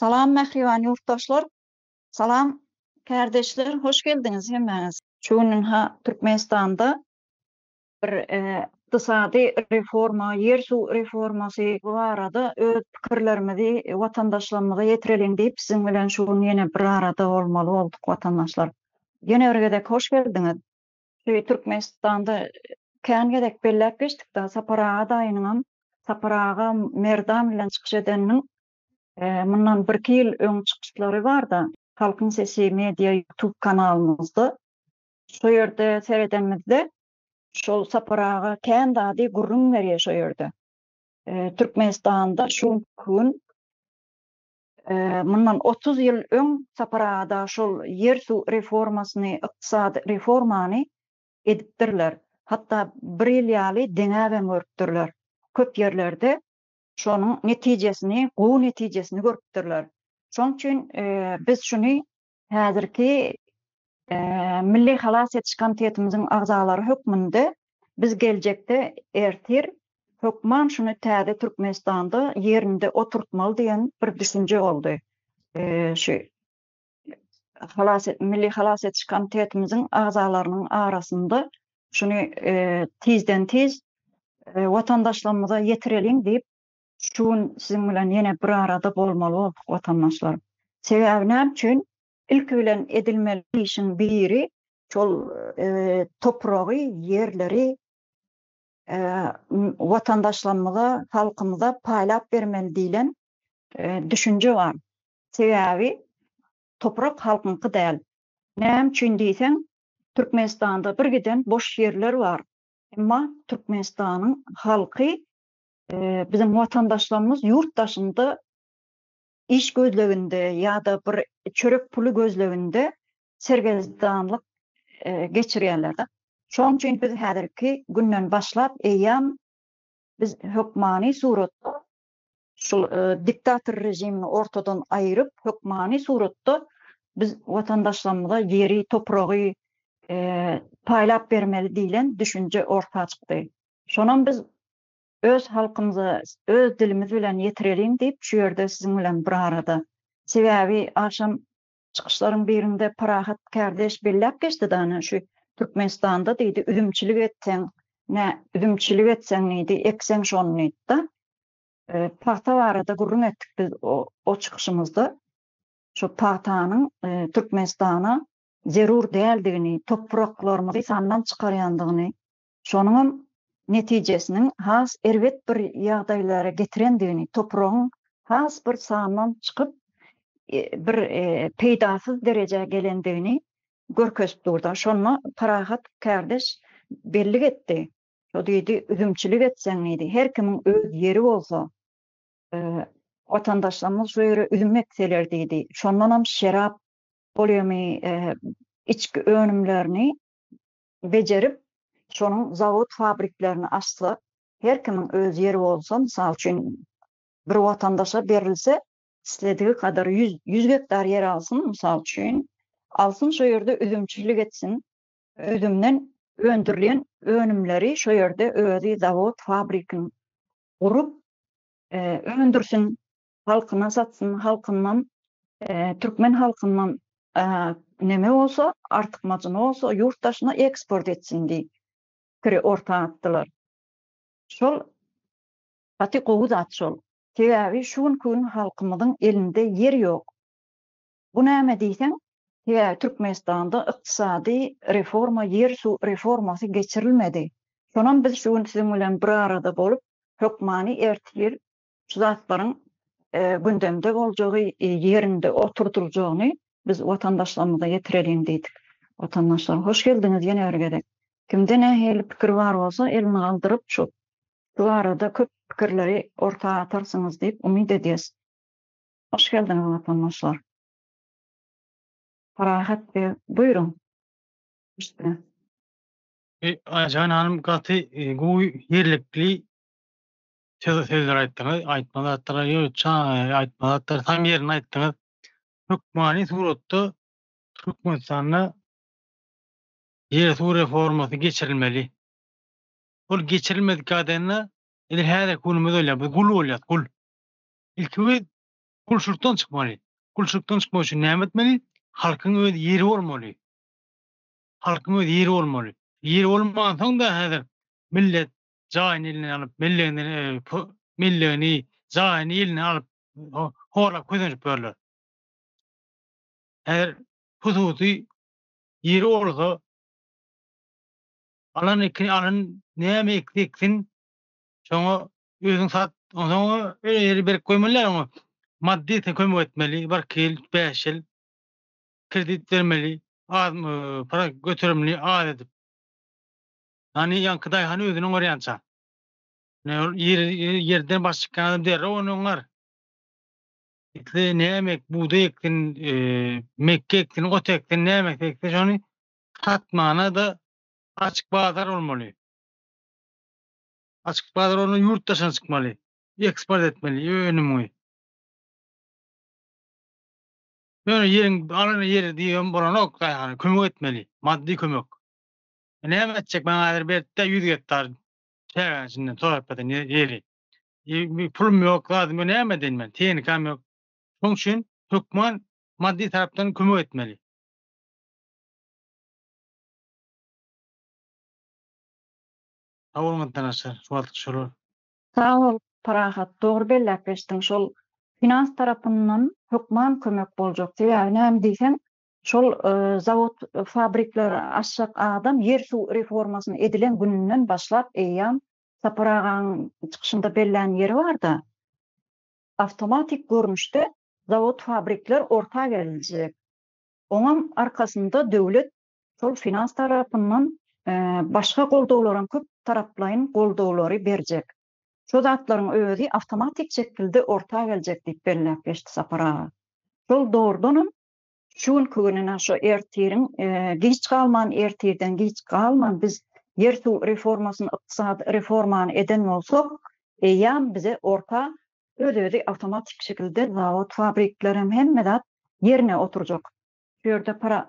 Salam mähriban ýurtdaşlar. Salam kärdeşler, hoş geldiňiz hemmäňiz. Şu gün ynha Türkmenistanda bir ykdysady reforma, ýer-suw reformasy barada öz pikirlerimizi watandaşlarymyza ýetireliň diýip siziň bilen şu gün ýene bir arada bolmaly bolduk watandaşlar. Ýene bir gezek hoş geldiňiz. Şu Türkmenistanda kän gezek belläp geçdik-de Sapar aga daýynyňam, Sapar aga Merdan bilen çykyş edeniniň mundan birki ýyl öň çykyşlary bar-da, Halkyň sesi media ýutub kanalymyzda. Şo ýerde seredenimizde şol Sapar aga kän zady gürrüň berýär şo ýerde. Türkmenistanda şu gün mundan 30 ýyl öň Sapar aga şol ýer-suw reformasyny, ykdysady reformany edipdirler. Hatda bir ýyl ýaly deňäbem görüpdirler. Köp ýerlerde şonuň netijesini, gowy netijesini görüpdirler. Şonuň üçin biz şuny häzirki Milli halas ediş komitetimiziň agzalary hökmünde biz geljekde ertir hökman şuny täze Türkmenistanda ýerinde oturtmaly diýen bir düşünje boldy. Şu halas Milli halas ediş komitetimiziň agzalarynyň arasynda şuny tizden-tiz watandaşlarymyza ýetireliň diýip şu gün siziň bilen ýene bir arada bolmaly bolduk watandaşlar. Sebäbi näme üçin? Ilki bilen edilmeli işiň biri şol topragy, ýerleri watandaşlarymyza, halkymyza paýlap bermeli diýlen düşünje bar. Sebäbi toprak halkyňky däl. Näme üçin diýseň, Türkmenistanda bir giden boş ýerler bar. Emma Türkmenistanyň halky, biziň watandaşlarymyz ýurt daşynda iş gözleginde ýa-da bir çörek puly gözleginde sergezdanlyk geçirýärler. Şonuň üçin biz häzirki günden başlap eýýäm biz hökmany suratda şul diktator režimini ortadan aýryp, hökmany suratda biz watandaşlarymyza ýeri, topragy paýlap bermeli diýlen düşünje orta çykdy. Şonam biz öz halkymyza öz dilimiz bilen ýetireliň diýip şu ýerde siziň bilen bir arada. Sebäbi agşam çykyşlaryň birinde Parahat kärdeş belläp geçdi dana şu Türkmenistanda diýdi üzümçilik etseň nä üzümçilik etseň diýdi ekseň şony diýdi-da. Pagta barada gürrüň etdik biz o çykyşymyzda. Şu pagtanyň Türkmenistana zerur däldigini, topraklarymyzy sandan çykarýandygyny, Şonuňam netijesiniň has erbet bir ýagdaýlara getirendigini, topragyň has bir sandan çykyp, bir peýdasyz derejä gelendigini görkezip durdy. Şonda Parahat kärdeş bellik etdi. Şo diýdi, üzümçilik etseň diýdi, her kimiň öz ýeri bolsa, watandaşlarymyz şu ýere üzüm ekseler diýdi, şondanam şerap bolýamy, içki önümlerini bejerip, şonuň zawod-fabriklerini açsa, her kimiň öz ýeri bolsa, mysal üçin, bir watandaşa berilse, isledigi kadar 100 gektar ýer alsyn, mysal üçin, alsyn şo ýerde üzümçilik etsin, üzümden öndürilen önümleri şo ýerde özi zawod, fabrikini gurup, öndürsin, halkyna satsyn, halkyndan, türkmen halkyndan neme bolsa, artykmajyny bolsa ýurt daşyna eksport etsin diýip pikiri orta atdylar. Şol gaty gowy zat şol. Sebäbi şu günki gün halkymyzyň elinde ýer ýok. Bu näme diýseň, sebäbi Türkmenistanda ykdysady reforma, ýer-suw reformasy geçirilmedi. Şonam biz şu gün siziň bilen bir arada bolup, hökmany ertir Şu zatlaryň gündemde boljagy, ýerinde oturdyljagyny biz watandaşlarymyza ýetireliň diýdik. Watandaşlar, hoş geldiňiz ýene bir gezek. Kimde nähili pikir bar bolsa, elini galdyryp şu barada köp pikirleri orta atarsyňyz diýip umyt edýäs. Hoş geldiňiz watandaşlar. Parahat beg, buýruň. Aýjan hanym gaty gowy ýerlikli Söz sözler aýtdyňyz, aýtma zatlara ýok, ça aýtma zatlary tam ýerinde aýtdyňyz. Hökmany suratda Türkmenistanda ýer-suw reformasy geçirilmeli. Ol geçirilmedik ýagdaýynda edil häzirki günümiz bolýar, biz gul bolýas, gul. Ilki biz Gulçulykdan çykmaly. Gulçulykdan çykmak üçin näme etmeli? Halkyň öz ýeri bolmaly. Halkyň öz ýeri bolmaly. Ýeri bolmansoň-da häzir millet jaýyny elinden alyp, mellegini, mellegini, jaýyny elinden alyp, horlap kösenişip ýörler. Häzir hususy ýeri bolsa, alan ekin, alan näme ekse eksin, şoňa özüň sat, onsoň öyle ýeri berip goýmaly däl oňa. Maddy kömek etmeli, bir iki ýyl, bäş ýyl kredit bermeli, az para göterimini az edip. Ýagny ýaňky daýhan özüni oňarýança. Ne ol ýer ýerden baş çykýan adam derrew ony oňar. Isle näme ek, bugdaý eksin, mekge eksin, ot eksin, näme ekse eksin şony satmana-da açyk bazar bolmaly. Açyk bazar bolmaly, ýurt daşyna çykmaly. Eksport etmeli önümiňi. Ýöne ýeriň alana ýeri diýibem bolanok daýhana kömek etmeli, maddy kömek. Näme etjek maňa häzir beripdä 100 gektar çägäň içinden sorap ýatan ýeri. Pulum ýok, zadym ýok, näme edeýin men? Tehnikam ýok. Şonuň üçin hökman maddy tarapdan kömek etmeli. Sag boluň watandaşlar, şu wagtlyk şolar. Sag bol Parahat, dogry belläp geçdiň şol finans tarapyndan hökman kömek boljak sebäbi näme diýseň şol zawod fabrikler açjak adam ýer suw reformasyny edilen gününden başlap eýýam Sapar agaň çykyşynda bellän ýeri barda awtomatik görnüşde zawod fabrikler orta geljek oňam arkasynda döwlet şol finans tarapyndan başga goldawlaram köp taraplaýyn goldawlary berjek. Şo zatlaryň özi awtomatik şekilde orta geljek diýip belläp geçdi Sapar aga. Şol dogrudanam şu günki gününe şo ertiriň giç galman ertirden giç galman biz ýer-suw reformasyny ykdysady reformany eden bolsak eýýäm bize orta öz-özi awtomatik şekilde zawod fabriklerem hemme zat ýerine oturjak. Şu ýerde para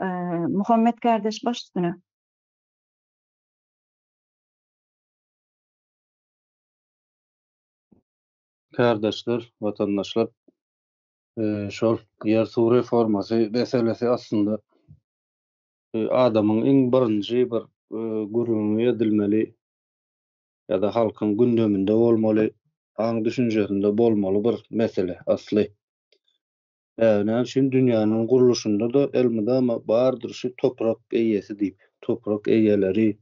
Muhammet kardeş baş üstüne. Kardeşler, watandaşlar, şol ýer-suw reformasy meselesi aslynda adamyň iň birinji bir gürrüňi edilmeli ýa-da halkyň gündeminde bolmaly, aň-düşünjesinde bolmaly bir mesele asly. Näme üçin dünýäniň gurluşynda-da elmydama bardyr şu toprak eýesi diýip, toprak eýeleri.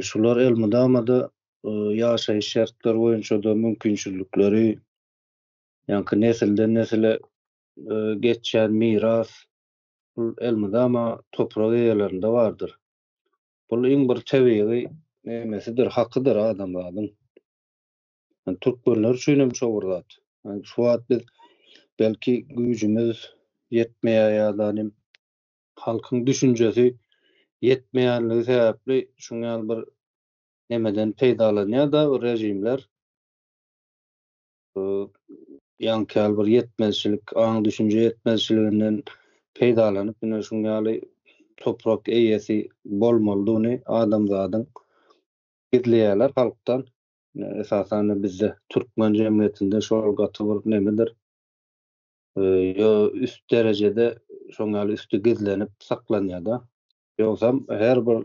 Şular elmydama-da ýaşaýyş şertleri boýunça-da mümkinçilikleri, ýaňky nesilden-nesile geçýän miras, bul elmydama toprak eýelerinde bardyr. Bul iň bir tebigy nemesidir, hakydyr adamzadyň. Yani türkmenler üçin hem şo bir zat. Yani şu wagt biz belki güýjümiz ýetmeýär ýa-da nim halkyň düşünjesi ýetmeýänligi sebäpli şuň ýaly bir nemeden peýdalanýar-da bu režimler. Ýaňky ýaly bir ýetmezçilik, aň-düşünje ýetmezçiliginden peýdalanyp, ine şuň ýaly toprak eýesi bolmalydygyny adamzadyň gizleýärler halkdan. Esasan-da bizde türkmen jemgyýetinde şol gaty bir nemedir. Ýo üst derejede şoň ýaly üsti gizlenip saklanýar-da. Ýogsam her bir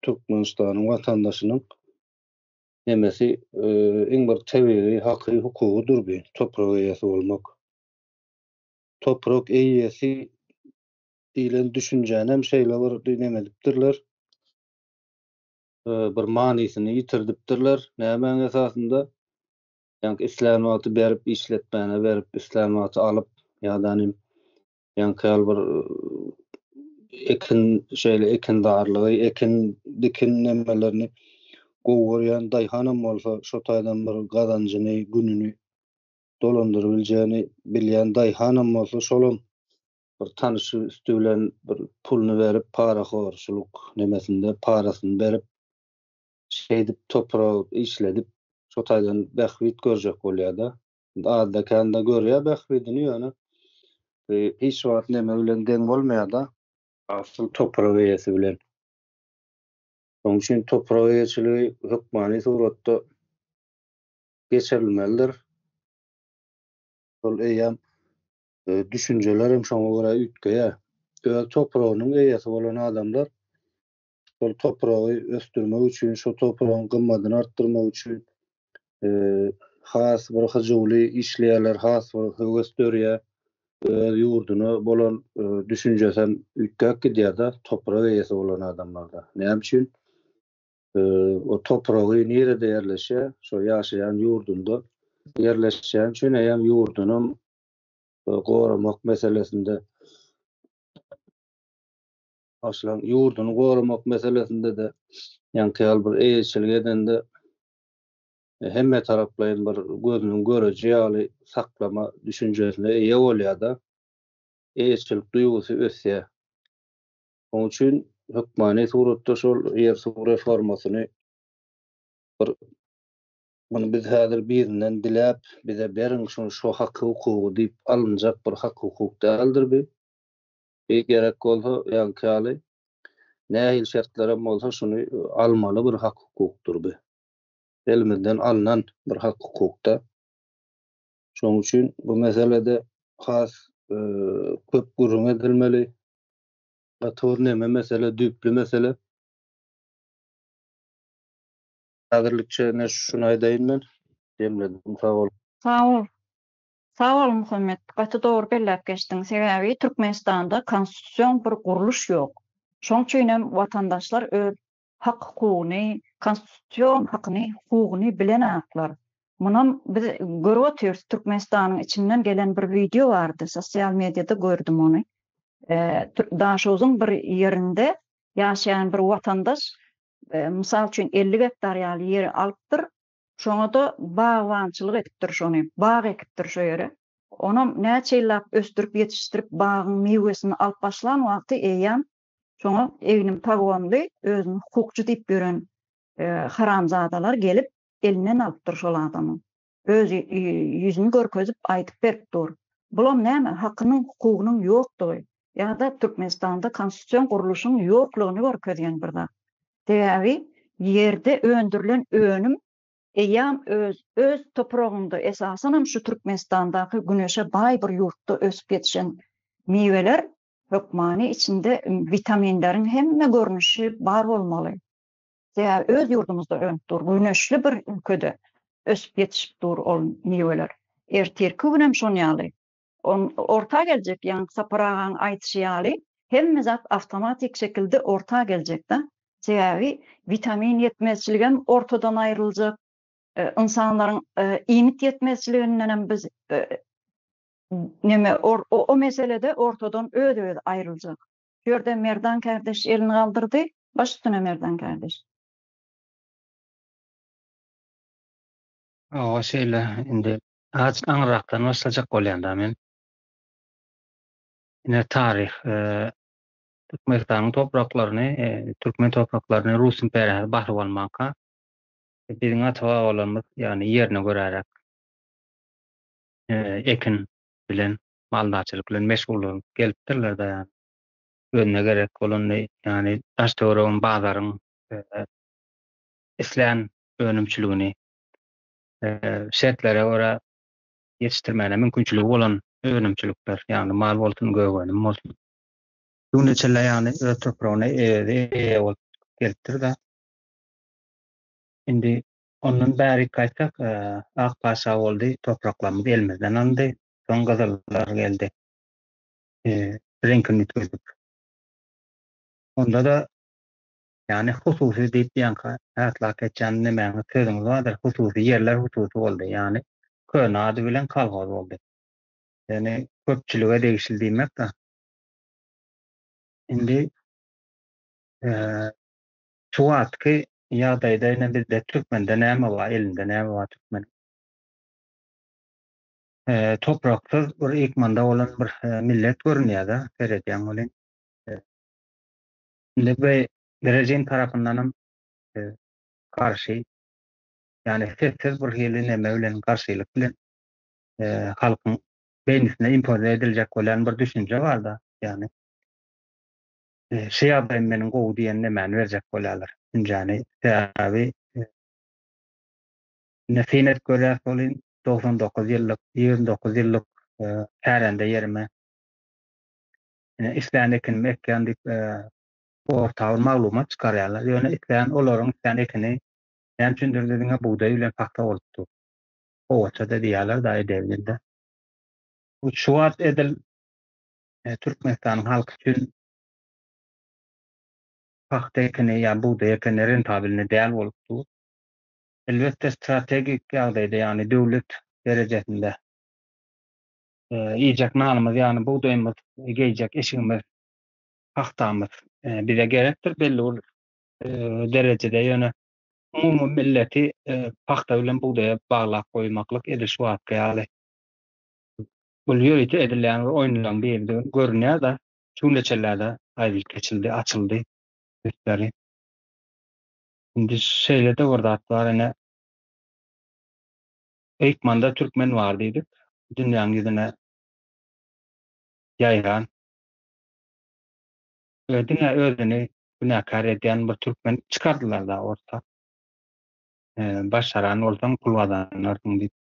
Türkmenistanyň watandaşynyň nemesi iň bir tebigy haky, hukugydyr bu toprak eýesi bolmak. Toprak eýesi diýlen düşünjänem şeýle bir neme edipdirler. bir manysyny ýitirdipdirler. Nämäň esasynda? Ýaňky islän wagty berip, işletmäne berip, islän wagty alyp, ýa-da nim ýaňky ýaly bir ekin, şeýle ekindarlygy, ekin, dikin nemelerini gowy görýän daýhanam bolsa, şo taýdan bir gazanjyny, gününi dolandyrybiljegini bilýän daýhanam bolsa, şolam bir tanyşy üsti bilen bir puluny berip parahorçulyk nemesinde parasyny berip şeýdip topragy işledip şo taýdan bähbit görjek bolýada. Azda kände görýär bähbidini ýöne hiç wagt neme bilen deň bolmaýada asyl toprak eýesi bilen. Şonuň üçin toprak eýeçiligi hökmany suratda geçirilmelidir. Şol eýýäm düşünjeler hem şoňa görä üýtgeýär. Öz topragynyň eýesi bolan adamlar şol topragy ösdürmek üçin, şo topragyň gymmadyny artdyrmak üçin has bir hyjuwly işleýärler, has bir höwes dörýär. Öz ýurduna bolan düşünjesem üýtgäp gidýär-de, toprak eýesi bolan adamlarda. Näme üçin? O topragy nirede ýerleşýär? Şo ýaşaýan ýurdunda ýerleşýän üçin eýýäm ýurdunam goramak meselesinde Başlaň ýurduny goramak meselesinde-de ýaňky ýaly bir eýeçilik edende hemme taraplaýyn bir gözüniň göreji ýaly saklama düşünjesine eýe bolýar-da, eýeçilik duýgusy ösýär. Onuň üçin hökmany suratda şol ýer-suw reformasyny bir muny biz häzir birinden diläp, bize beriň şuny şu haky-hukugy diýip alynjak bir hak-hukuk däldir bi. Bir gerek bolsa, ýaňky ýaly, nähili şertlerem bolsa şuny almaly bir hak-hukukdyr bu. Elimizden alnan bir hak-hukuk-da. Şonuň üçin bu meselede has köp gürrüň edilmeli. Gaty bir neme mesele, düýpli mesele. Häzirlikçe ine şuny aýdaýyn men. Jemledim, sag bol. Sag bol. Sag bol Muhammet, gaty dogry belläp geçdiň. Sebäbi Türkmenistanda konstitusion bir gurluş ýok. Şoň üçinem watandaşlar öz hak hukugyny, konstitusion hakyny, hukugyny bilenaklar. Munam biz görüp otyrys, Türkmenistanyň içinden gelen bir wideo bardy, sosial mediada gördüm ony. Daşoguzyň bir ýerinde ýaşaýan bir watandaş, mysal üçin 50 gektar ýaly ýeri alypdyr, Şoňa-da bagbançylyk edipdir şony, bag ekipdir şo ýere. Onam näçe ýyllap ösdürip ýetişdirip bagyň miwesini alyp başlan wagty eýýäm şoňa egnim pagonly özüni hukukçy diýip ýören haramzadalar gelip elinden alypdyr şol adamyň. Öz ýüzüni görkezip aýdyp berip dur. Bulam näme hakynyň hukugynyň ýokdugy ýa-da Türkmenistanda konstitusion gurluşyň ýoklugyny görkezýän bir zat. Sebäbi ýerde öndürilen önüm eýýam öz öz topragynda, esasanam şu Türkmenistandaky güneşe baý bir ýurtda ösüp ýetişen miweler hökmany içinde witaminleriň hemme görnüşi bar bolmaly. Sebäbi öz ýurdumyzda önüp dur, güneşli bir ülkede ösüp ýetişip dur ol miweler. Ertirki günem şon ýaly. Orta geljek, ýaňky Sapar agaň aýdyşy ýaly, hemme zat awtomatik şekilde orta geljek-de. Sebäbi witamin ýetmezçiligem ortadan aýryljak, ynsanlaryň iýmit ýetmezçiligindenem biz neme o meselede ortadan öz-özi aýryljak. Şu ýerde Merdan kärdeş elini galdyrdy. Baş üstüne Merdan kärdeş. Hawa şeýle indi Azajyk aňryrakdan başlajak bolýan-da men. Ine taryh, Türkmenistanyň topraklaryny, türkmen topraklaryny Rus imperiýasy basyp almanka, biziň ata-babalarymyz, ýagny ýerine göräräk ekin bilen, maldarçylyk bilen meşgullanyp gelipdirler-de, ýagny özüne gerek bolanyny, ýagny daş-töweregiň, bazaryň islän önümçiligini şertlere görä ýetişdirmäne mümkinçiligi bolan önümçilikler, ýagny mal bolsun, gök önüm bolsun. Şu güne çenli ýagny öz topragyna özi eýe bolup gelipdir-de. Indi ondan bärik gaýtsak, Ak patyşa boldy, topraklarymyz elimizden alyndy, soň gyzyllar geldi, reňkini üýtgedip. Onda-da Ýagny hususy diýip ýaňky hatlap geçýän nemäňiz sözüňiz bardyr, hususy ýerler hususy boldy, ýagny köne ady bilen kolhoz boldy. Ýagny köpçülige degişli diýmek-de. Indi şu wagtky ýagdaýda ine bizde türkmende näme bar, elinde näme bar türkmeniň? Topraksyz bir ykmanda bolan bir millet görünýär-de, seredýäň welin. Indi bu rejim tarapyndanam garşy, ýagny sessiz bir hili neme bilen, garşylyk bilen halkyň beýnisine impoze ediljek bolýan bir düşünje bar-da, ýagny şu ýagdaýym meniň gowy diýen nemäni berjek bolýarlar, düşünjäni. Sebäbi indi syn edip görýäs welin, 99 ýyllyk, 29 ýyllyk. Kärende ýerime ine islän ekinimi ekýän diýip orta bir maglumat çykarýarlar. Ýöne islän olaryň islän ekini näme üçindir diňe bugdaý bilen pagta bolup dur. Gowaça-da diýýärler-de edebi dilde. Şu wagt edil Türkmenistanyň halky üçin pagta ekini ýa bugdaý ekini rentabilni däl bolup dur. Elbetde strategik ýagdaýda ýagny döwlet derejesinde iýjek nanymyz ýagny bugdaýymyz, geýjek eşigimiz, pagtamyz bize gerekdir belli bir derejede ýöne umumy milleti pagta bilen bugdaýa baglap goýmaklyk edil şu wagtky ýaly bul ýörite edilýän bir oýunlaryň biri görünýär-de şu güne çenli-de aýdylyp geçildi, açyldy üstleri. Indi şeýle-de bir zat bar, ine, Eýkmanda türkmen bar diýdik, dünýäň ýüzüne ýaýran we diňe özüni günäkär edýän bir türkmen çykardylar-da orta. Başaran bolsaň pul gazanarsyň diýip.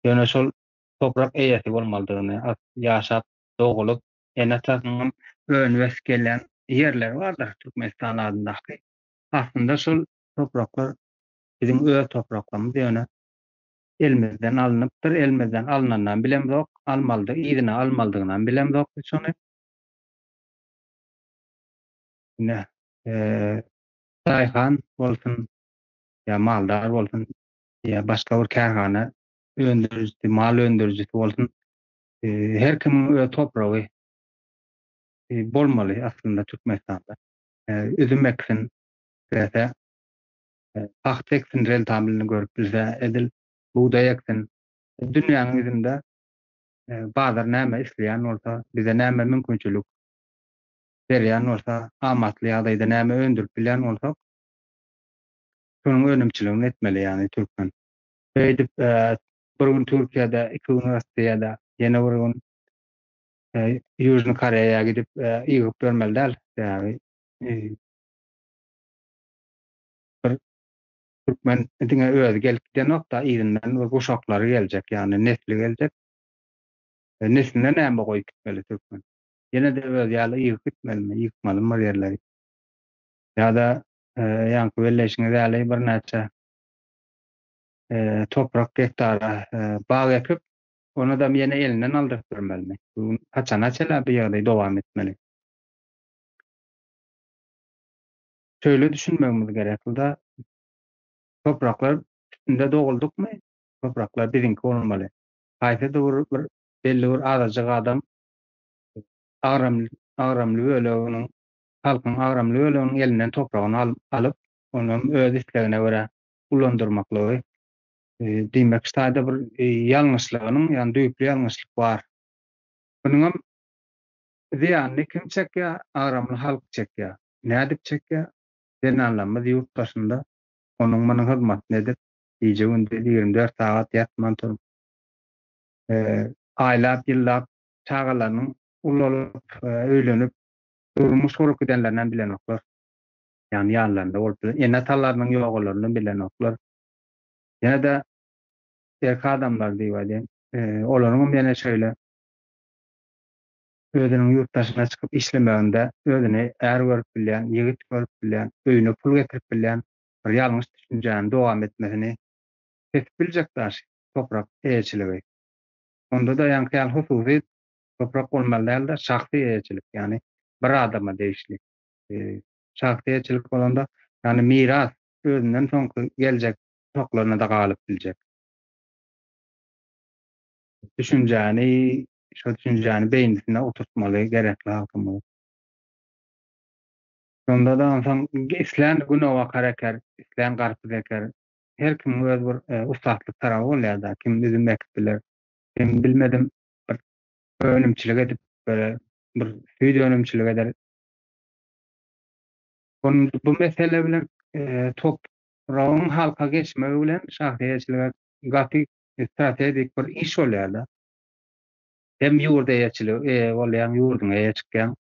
Ýöne şol toprak eýesi bolmalydygyny, ýaşap, dogulyp, ene-atasynyňam önüp-ösüp gelýän ýerleri bardyr Türkmenistan adyndaky. Aslynda şol topraklar biziň öz topraklarymyz, ýöne elimizden alnypdyr, elimizden alnanynam bilemzok, almalydy, yzyna almalydygynam bilemzok biz şony. Ine, daýhan bolsun ýa maldar bolsun ýa başga bir kärhana öndürijisi, mal öndürijisi bolsun, her kimiň öz topragy bolmaly aslynda Türkmenistanda. Üzüm eksin, islese, pagta eksin, rentabilini görüp bilse, edil bugdaý eksin. Dünýäniň ýüzünde bazar näme isleýän bolsa, bize näme mümkinçilik berýän bolsa, amatly ýagdaýda näme öndürip bilýän bolsak, şonuň önümçiligini etmeli, ýagny türkmen. Şeýdip, bir gün Türkiýede, iki gün Russiýada, ýene bir gün Ýužnyý Koreýa gidip ýygyp ýörmeli däl. Sebäbi bir türkmen diňe özi gelip gidenok-da, yzyndan bir guşaklary geljek, ýagny nesli geljek. Nesline näme goýup gitmeli türkmen? Ýene-de özi ýaly ýygyp gitmelimi, ýykmalymy bir ýerleri? Ýa-da ýaňky belleýşiňiz ýaly birnäçe toprak gektara bag ekip, Onadam ýene elinden aldyryp bermelimi? Bu haçana çenli bu ýagdaý dowam etmeli? Şöyle düşünmegimiz gerekli-da, topraklar üstünde doguldukmy, topraklar biziňki bolmaly. Haýsydyr bir, bir belli bir azajyk adam agramly, agramly böleginiň, halkyň agramly böleginiň elinden topragyny alyp, onam öz islegine görä ulandyrmaklygy Diýmek, şu taýda bir ýalňyşlygynyň, ýagny düýpli ýalňyşlyk bar. Munuňam zyýanyny kim çekýär? Agramly halk çekýär. Nädip çekýär? Zenanlarymyz ýurt daşynda onuň munuň hyzmatyny edip, gije-gündiz 24 sagat ýatman turup, aýlap, ýyllap çagalarynyň ulalyp, öýlenip, durmuş gurup gidenlerinem bilenoklar. Ýagny ýanlarynda bolup, ene-atalarynyň ýogalarynam bilenoklar. Ýene-de erkek adamlar diýip aýdaýyn, olaryňam ýene şeýle özüniň ýurt daşyna çykyp işlemeginde özüni är görüp bilýän, ýigit görüp bilýän, öýüne pul getirip bilýän bir ýalňyş düşünjäni dowam etmesini kesip biljek daş toprak eýeçiligi. Onda-da ýaňky ýaly hususy toprak bolmaly däl-de, şahsy eýeçilik, ýagny bir adama degişli. Şahsy eýeçilik bolanda, ýagny miras özünden soňky geljek uşaklaryna-da galyp biljek. Düşünjäni, şo düşünjäni beýnisine oturtmaly gerekli halkymyz. Şonda-da onsoň islän günebakar eker, islän garpyz eker. Her kimiň öz bir e, ussatlyk tarapy bolýar-da. Kim üzüm ekip biler, kim bilmedim bir önümçilik edip berer, bir süýt önümçilik eder. Bu mesele bilen topragyň halka geçmegi bilen şahsy eýeçilige gaty strategik bir iş bolýar-da. Hem ýurt eýeçiligi eýe bolýaň, ýurduňa eýe çykýaň.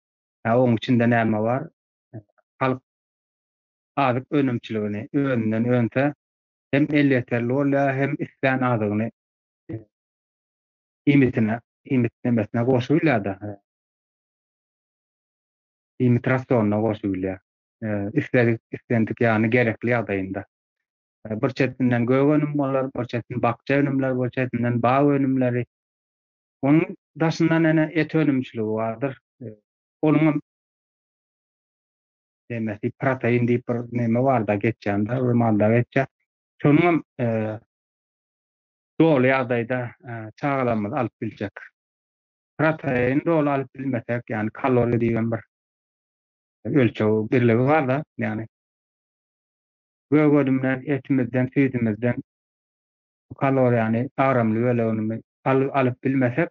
Hä, oň içinde näme bar? Halk azyk önümçiligini özünden önse, hem elýeterli bolýar, hem islän azygyny iýmitine. iýmit nemesine goşubilýär-de. Iýmit rasionyna goşubilýär. Isledik, islendik ýagny gerekli ýagdaýynda. Bir çetinden gök önüm bolar, bir çetinden bakja önümler, bir çetinden bag önümleri. Onuň daşyndan ene et önümçiligi bardyr. Onuň hem nemesi protein diýip bir neme bar-da geçýän-de, bir madda geçýär. Şonuň hem doly ýagdaýda çagalarymyz alyp biljek. Protein doly alyp bilmesek, ýagny kaloriýa diýen bir ölçeg birligi bar-da, ýagny gök önümden, etimizden, süýdümizden bu kaloriýany, agramly bölegini alyp bilmesek,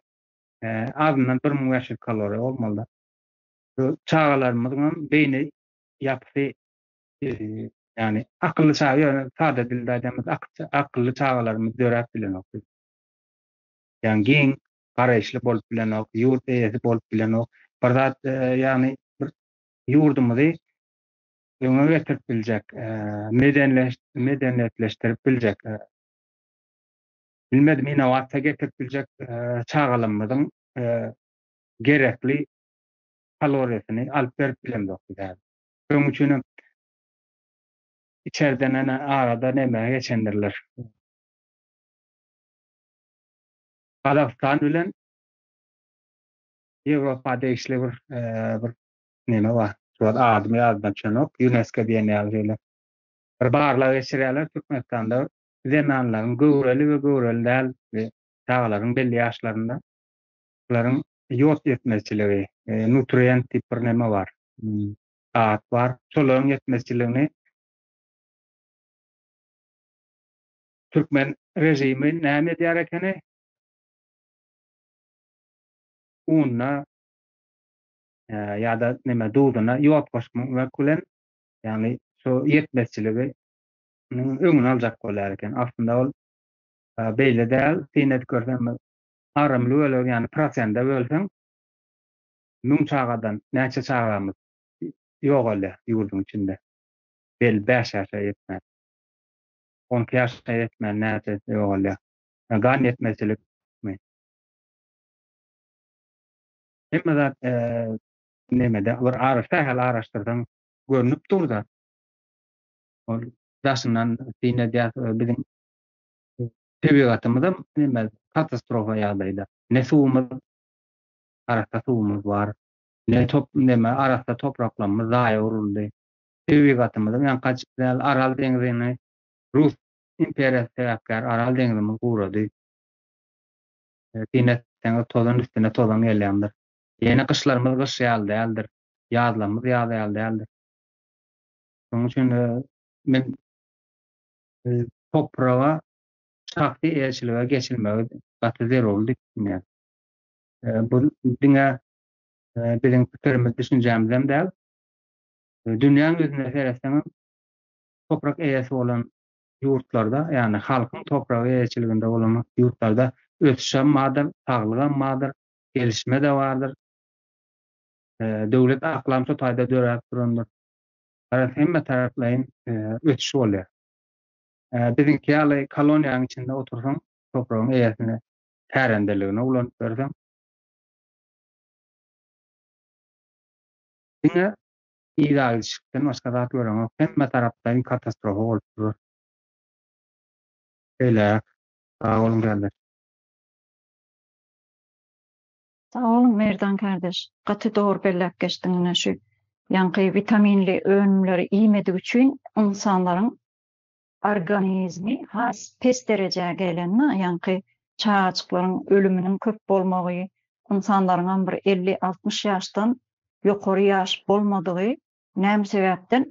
azyndan 1500 kaloriýa bolmaly-da. Bu çagalarymyzyň hem beýni ýapysy, ýagny akylly çaga, ýöne sada dilde aýdamyz, akylly çagalarymyz döräp bilenok. Ýagny giň garaýyşly bolup bilenok, ýurt eýesi bolup bilenok. Bir zat, ýagny bir ýurdumyzy öňe getirip biljek, medeniýetleşdirip biljek, bilmedim, innowasiýa getirip biljek çagalarymyzyň gerekli kaloriýasyny alyp berip bilemzok biz häzir. Şonuň üçin hem içerden ene arada neme geçendirler. Gazagystan bilen Ýewropa degişli bir bir neme bar. Şu wagt adymy ýadymdan çykanok. UNESCO diýen ýaly şeýle bir barlag geçirýärler Türkmenistanda zenanlaryň göwreli we göwreli däl we çagalaryň belli ýaşlarynda bularyň ýod ýetmezçiligi, nutrient diýip bir neme bar, at bar. Şolaryň ýetmezçiligini türkmen režimi näme edýär ekeni? Ununa ýa-da neme duzuna ýod goşmak bilen, ýagny şu ýetmezçiligi öňüni aljak bolýar eken. Aslynda ol beýle däl. Syn edip görseň, agramly bölegi, ýagny prosende bölseň, 1000 çagadan näçe çagamyz ýogalýar ýurduň içinde? Belli 5 ýaşa ýetmän. 12 ýaşa ýetmän näçe ýogalýar? Gan ýetmezçilikmi? Hemme zat nemede bir ara sähel araşdyrsaň görnüp dur-da. Ol daşyndan syn edýär biziň tebigatymyzam neme katastrofa ýagdaýda. Ne suwumyz arassa suwumyz bar. Ne top neme arassa topraklarymyz zaýa uruldy. Tebigatymyzyň ýaňkaç däl Aral deňzini Rus imperiýasy sebäpkär Aral deňzimiz gurady. Syn etseňiz tozan üstüne tozan gelýändir. Ýene gyşlarymyz gyş ýaly däldir. Ýazlarymyz ýaz ýaly däldir. Şonuň üçin men topraga şahsy eýeçilige geçilmegi gaty zerurly diýip düşünýän. Bu diňe biziň pikirimiz, düşünjämiz hem däl. Dünýäň ýüzüne seretseňem toprak eýesi bolan ýurtlarda, ýagny halkyň topragy eýeçiliginde bolan ýurtlarda ösüşem bardyr, saglygam bardyr, gelişme-de bardyr. Döwlet aklam şo taýda döräp durandyr. Garaz, hemme taraplaýyn ösüş bolýar. Biziňki ýaly koloniýanyň içinde otursaň, topragyň eýesine kärendeligine ulanyp berseň, diňe yza gidişlikden başga zat göreňok. Hemme taraplaýyn katastrofa bolup dur. Şeýleräk. Sag boluň kärdeş. Sag boluň Merdan kardeş. Gaty dogry belläp geçdiň ine şu ýaňky witaminli önümleri iýmedigi üçin ynsanlaryň organizmi has pes derejä gelende ýaňky çagajyklaryň ölüminiň köp bolmagy ynsanlaryňam bir 50-60 ýaşdan ýokary ýaş bolmadygy näme sebäpden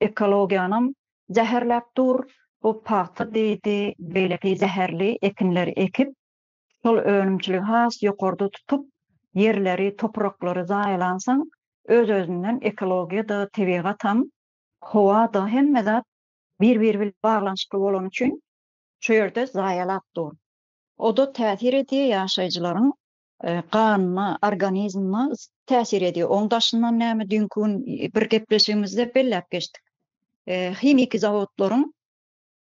ekologiýanam zäherläp dur bu pagta diýdi beýleki zäherli ekinleri ekip şol önümçiligi has ýokarda tutup, ýerleri, topraklary zaýalansaň, öz-özünden ekologiýa-da, tebigatam, howa-da, hemme zat bir-biri bilen baglanyşykly bolany üçin şu ýerde zaýalap dur. O-da täsir edýär ýaşaýjylaryň ganyna, organizmine täsir edýär. Oň daşyndan näme düýnki gün bir gepleşigimizde belläp geçdik. Himiki zawodlaryň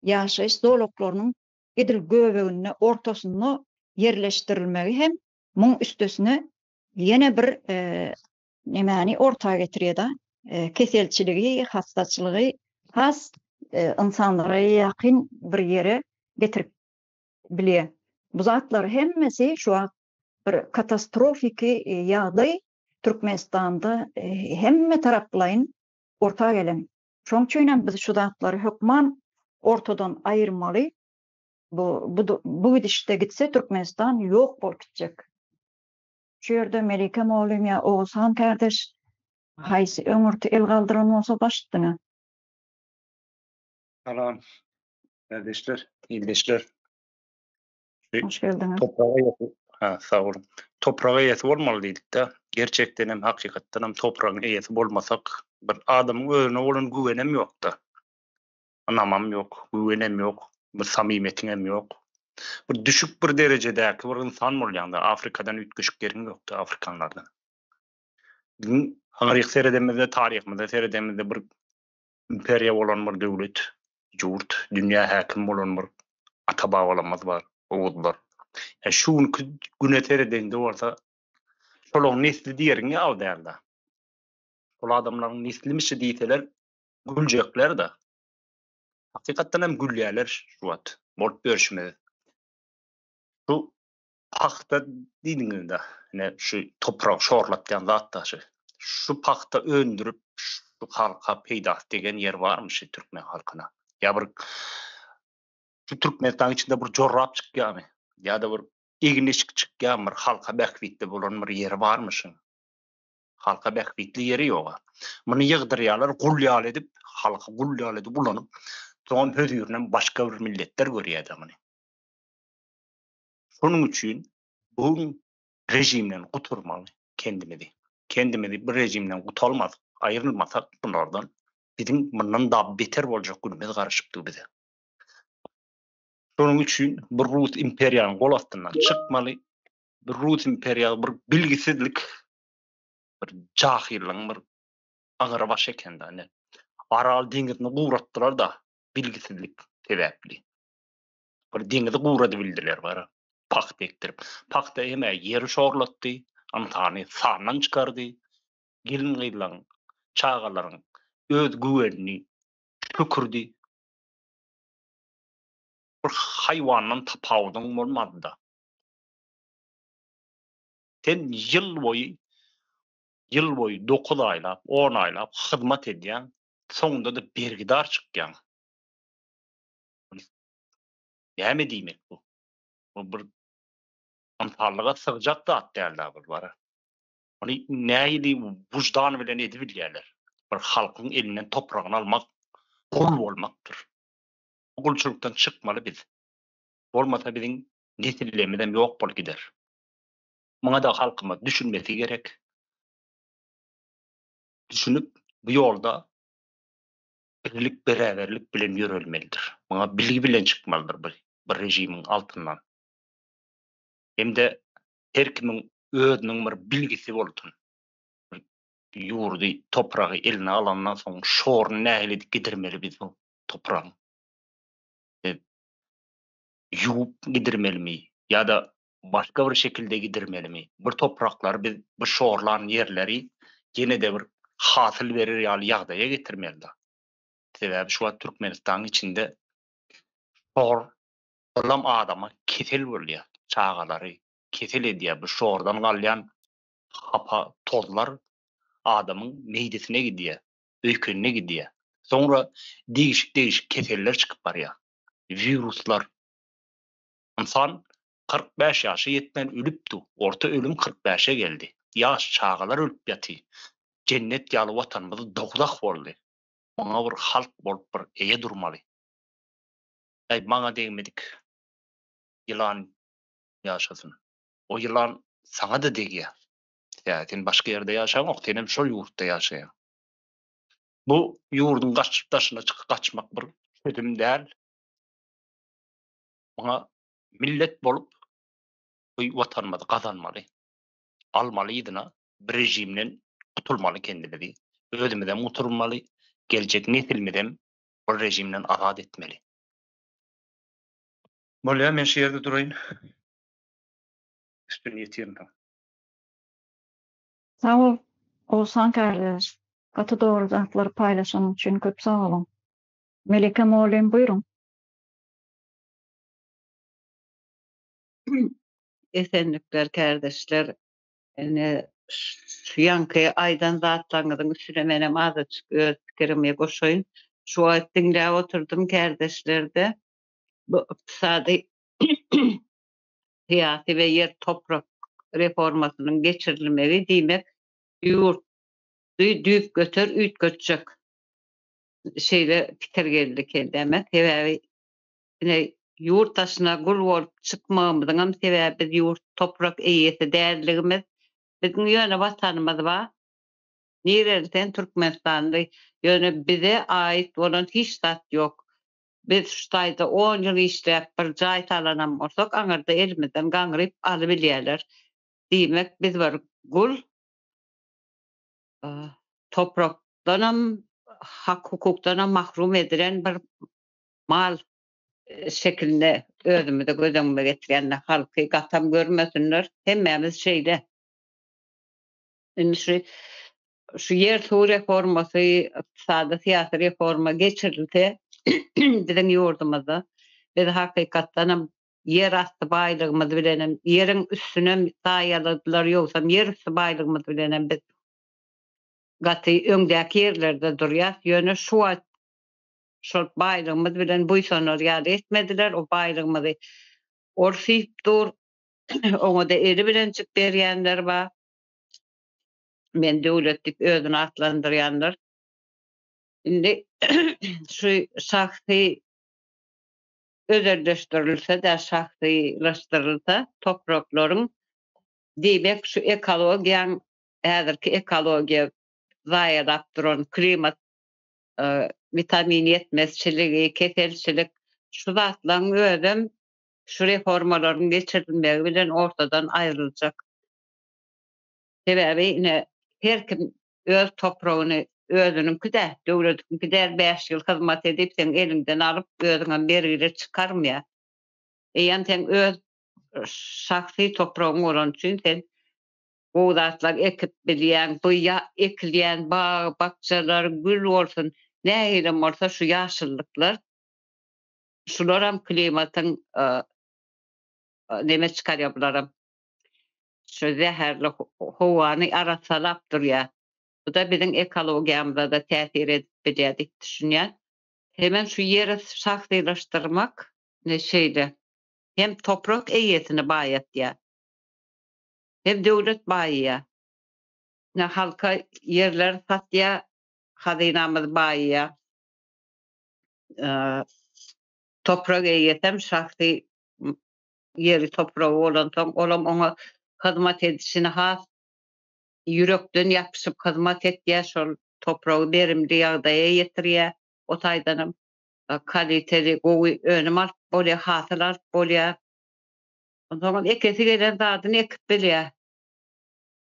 ýaşaýyş zolaklarynyň edil göbeginde, ortasynda ýerleşdirilmegi hem Muň üstesine ýene bir nemäni orta getirýär-de, keselçiligi, hassaçylygy has ynsanlara ýakyn bir ýere getirip bilýär. Bu zatlar hemmesi şu wagt bir katastrofiki ýagdaý Türkmenistanda hemme taraplaýyn orta gelen. Şoň üçin hem biz şu zatlary hökman ortadan aýyrmaly. Bu bu gidişde gitse Türkmenistan ýok bolup gitjek. Şu ýerde Melike mugallym ýa Oguzhan kardeş haýsy öňürti el galdyran bolsa baş üstüne. Salam kardeşler, ildeşler. Hoş geldiňiz. Topraga eýesi, ha, sag boluň. Topraga eýesi bolmaly diýdik-de. Gerçekden hem, hakykatdan hem topragyň eýesi bolmasak, bir adamyň özüne bolan güwenem ýok-da. Ynamam ýok, güwenem ýok, bir samymetiňem ýok. Bir düşük bir derejedäki bir ynsan bolýaň-da, Afrikadan üýtgeşik ýeriň ýok-da afrikanlardan. Biziň aňryk seredemizde, taryhymyza seredemizde bir imperiýa bolan bir döwlet, ýurt, dünýä häkim bolan bir ata-babalarymyz bar, oguzlar. Ýa şu günki güne seredeňde bolsa, şolaryň nesli diýeriň ýaly däl-de. Şol adamlaryň neslimişi diýseler, güljekler-de. Hakykatdan hem gülýärler şu wagt bolup ýörşümiz. Şu pagta diýdiňiz-de, ine şu topragy şorlatýan zat daşy. Şu pagta öndürip şu halka peýdasy degen ýer barmy şu türkmen halkyna? Ýa bir şu Türkmenistanyň içinde bir jorap çykýarmy? Ýa-da bir egin-eşik çykýarmy? Bir halka bähbitli bolan bir ýeri barmy şuň? Halka bähbitli ýeri ýoga. Muny ýygdyrýarlar gul ýaly edip, halky gul ýaly edip ulanyp, soňam hözirini başga bir milletler görýär-de muny. Şonuň üçin bu režimden guturmaly kendimizi. Kendimizi bu režimden gutalmasak, aýrylmasak bulardan biziň mundan da beter boljak günümiz garaşyp dur bize. Şonuň üçin bu Rus imperiýanyň gol astyndan çykmaly. Bu Rus imperiýa bir bilgisizlik, bir jahyllygyň bir aňry başy eken-de. Ine, Aral deňzini guratdylar-da bilgisizlik sebäpli. Bir deňizi guradybildiler bara, pagta ekdirip. Pagta hem-ä ýeri şorlatdy, ynsany sandan çykardy, gelin-gyzlaryň, çagalaryň öz güwenini çökürdi. Bir haýwandan tapawudyň bolmady-da. Sen ýyl boýu, ýyl boýu dokuz aýlap, on aýlap hyzmat edýäň, soňunda-da bergidar çykýaň. Näme diýmek bu? Bu bir ynsanlyga sygjak zat däl-dä bu bara. Muny nähili wyždan bilen edibilýärler? Bir halkyň elinden topragyny almak gul bolmakdyr. Bu gulçulykdan çykmaly biz. Bolmasa biziň nesillerimiz hem ýok bolup gider. Muňa-da halkymyz düşünmesi gerek. Düşünip bu ýolda birlik beraberlik bilen ýörelmelidir. Muňa bilgi bilen çykmalydyr bu bir režimiň altyndan. Hem-de her kimiň özüniň bir bilgisi bolsun. Bir ýurdy, topragy eline alandan soň şoruny nähili edip gidirmeli biz bu topragyň? Biz ýuwup gidirmelimi ýa-da başga bir şekilde gidirmelimi? Bir topraklary biz bu şorlan ýerleri ýene-de bir hasyl berer ýaly ýagdaýa getirmeli-da. Sebäbi şu wagt Türkmenistanyň içinde şor olam adama kesel bolýar, çagalary kesel edýär. Bu şordan galýan hapa tozlar adamyň meýdesine gidýär, öýkenine gidýär. Soňra degişik-degişik keseller çykyp barýar. Wiruslar. Ynsan 45 ýaşa ýetmän ölüpdi. Orta ölüm 45-e geldi. Ýaş çagalar ölüp ýaty. Jennet ýaly watanymyz dowzah boldy. Muňa bir halk bolup bir eýe durmaly. Äý maňa degmedik ýylan ýaşasyn. O ýylan saňa-da degýär. Sebäbi sen başga ýerde ýaşaňok, senem şol ýurtda ýaşaýaň. Bu ýurduň gaçyp daşyna çykyp gaçmak bir çözüm däl. Muňa millet bolup bu watanymyzy gazanmaly. Almaly yzyna, bir režimden gutulmaly kendimizi. Özümizem gutulmaly, geljek nesilmizem bu režimden azat etmeli. Bolýar, men şu ýerde duraýyn. Üstüni ýetirdim. Sag bol Oguzhan kardeş. Gaty dogry zatlary paýlaşanyň üçin köp sag boluň. Melike mugallym buýruň. Esenlikler kärdeşler. Ine şu ýaňky aýdan zatlaryňyzyň üstüne menem azajyk öz pikirimi goşaýyn. Şu wagt diňläp oturdym kärdeşlerde bu ykdysady syýasy we ýer toprak reformasynyň geçirilmegi diýmek ýurdy düýpgöter üýtgetjek şeýle pikir geldi kelläme. Sebäbi ine ýurt daşyna gul bolup çykmagymyzyňam sebäbi biz ýurt toprak eýesi däldigimiz. Biziň ýöne watanymyz bar. Nireli sen türkmenistanly ýöne bize aýyt bolan hiç zat ýok. Biz şu taýda on ýyl işläp bir jaý salanam bolsak aňyrda elimizden gaňryp alybilýärler. Diýmek biz bir gul toprakdanam hak hukukdanam mahrum edilen bir mal şekilinde özümizi göz öňüme getirýände halky gatam görmesinler hemmämiz şeýle. Indi şu şu ýer suw reformasy, ykdysady syýasy reforma geçirilse biziň ýurdumyzda biz hakykatdan hem ýer asty baýlygymyz bilen hem ýeriň üstünem zaýaladylar ýogsam ýer üsti baýlygymyz bilen hem biz gaty öňdäki ýerlerde durýas. Ýöne şu wagt şol baýlygymyz bilen buýsanar ýaly etmediler. O baýlygymyzy ors iýip dur. Oňa-da eli bilenjik berýänler bar. Men döwlet diýip özüni atlandyrýanlar. Indi şu şahsy özelleşdirilse-de, şahsylaşdyrylsa topraklaryň diýmek şu ekologiýaň häzirki ekologiýa zaýalap duran klimat witamin ýetmezçiligi, keselçilik şu zatlaryň özem şu reformalaryň geçirilmegi bilen ortadan aýryljak. Sebäbi ine her kim öz topragyny özüniňki däl, döwletiňki däl 5 ýyl hyzmat edip seň eliňden alyp özüňem bergili çykarmaýar. Eýýäm seň öz şahsy topragyň bolany üçin sen gowy zatlar ekip bilýäň. Bu ekilýän bag, bakjalar, gül bolsun, nähilem bolsa şu ýaşyllyklar şularam klimatyň neme çykarýar bularam. Şu zäherli howany arassalap durýar. Bu-da biziň ekologiýamyza-da täsir edip bilýär diýip düşünýän. Hemem şu ýeri şahsylaşdyrmak ne şeýle hem toprak eýesini baýatýar. Hem döwlet baýaýar. Ne halka ýerleri satýar, hazynamyz baýaýar. Toprak eýesem şahsy ýeri topragy bolansoň, olam oňa hyzmat edişini has ýürekden ýapyşyp hyzmat etýär, şol topragy berimli ýagdaýa ýetirýär. O taýdanam kaliteli gowy önüm alyp bolýar, hasyl alyp bolýar. Onsoňam ekesi gelen zadyny ekip bilýär.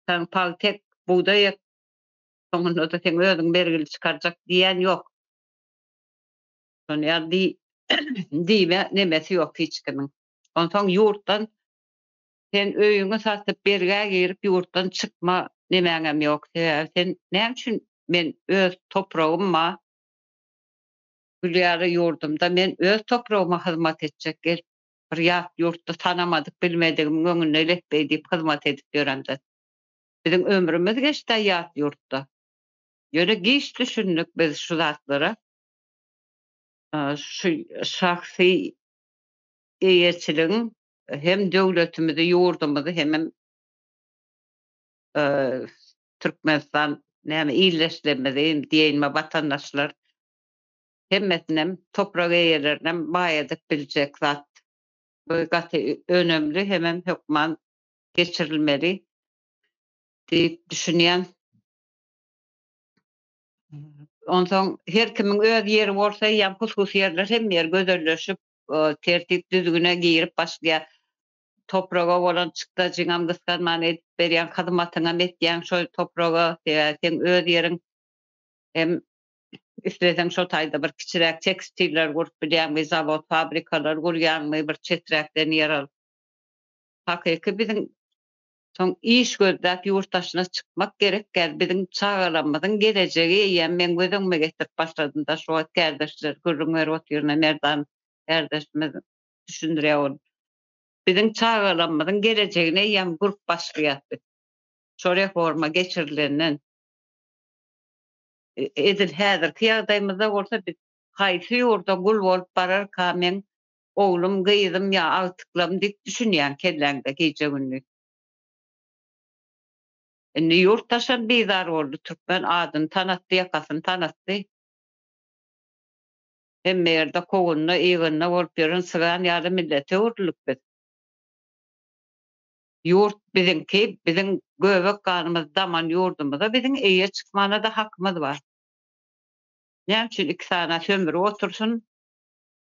Sen pagta ek, bugdaý ek, soňunda-da seň özüň bergili çykarjak diýýän ýok. Şony ýaly diý diýme nemesi ýok hiç kimiň. Onsoň ýurtdan sen öýüňi satyp bergä girip ýurtdan çykma nemäňem ýok. Sebäbi sen näme üçin men öz topragym ba gül ýaly ýurdumda men öz topragyma hyzmat etjek gelip bir ýat ýurtda tanamadyk bilmedigimiň öňünde lepbeý diýip hyzmat edip ýöremde. Biziň ömrümiz geçdä ýat ýurtda. Ýöne giç düşündik biz şu zatlara. Şu şahsy eýeçiligiň hem döwletimizi, ýurdumyzy hemem Türkmenistan näme ildeşlerimizi diýeýinmi watandaşlar hemmesinem toprak eýelerinem baýadyp biljek zat. Bu gaty önemli hemem hökman geçirilmeli diýip düşünýän. Onsoň her kimiň öz ýeri bolsa eýýäm hususy ýerler hemme ýer gözelleşip, tertip düzgüne girip başlaýar. Topraga bolan çykdajyňam gysganman edip berýäň, hyzmatyňam etýäň şol topraga, sebäbi seň öz ýeriň hem isleseň şo taýda bir kiçiräk tekstiller gurup bilýäňmi, zawod, fabrikalar gurýaňmy bir çeträkden ýer alyp. Hakyky biziň. Soň iş gözläp ýurt daşyna çykmak gerek gel biziň çagalarymyzyň gelejegi eýýäm meň göz öňüme getirip başladymda şu wagt kärdeşler gürrüň berip otyryn Merdan kärdeşimiz düşündirýär ol. Biziň çagalarymyzyň gelejegini eýýäm gurup başlaýas biz. Şo reforma geçirilenden. Edil häzirki ýagdaýymyzda bolsa biz haýsy ýurda gul bolup bararka meň oglum, gyzym ýa agtyklarym diýip düşünýäň kelläňde gije-gündiz. Indi ýurt daşam bizar boldy, türkmen adyny tanatdy, ýakasyny tanatdy. Hemme ýerde kowunda, ýygynda bolup ýören sygan ýaly millete öwrüldik biz. Ýurt biziňki, biziň göbek ganymyz daman ýurdumyza biziň eýe çykmana-da hakymyz bar. Näme üçin iki sany sömürip otursyn,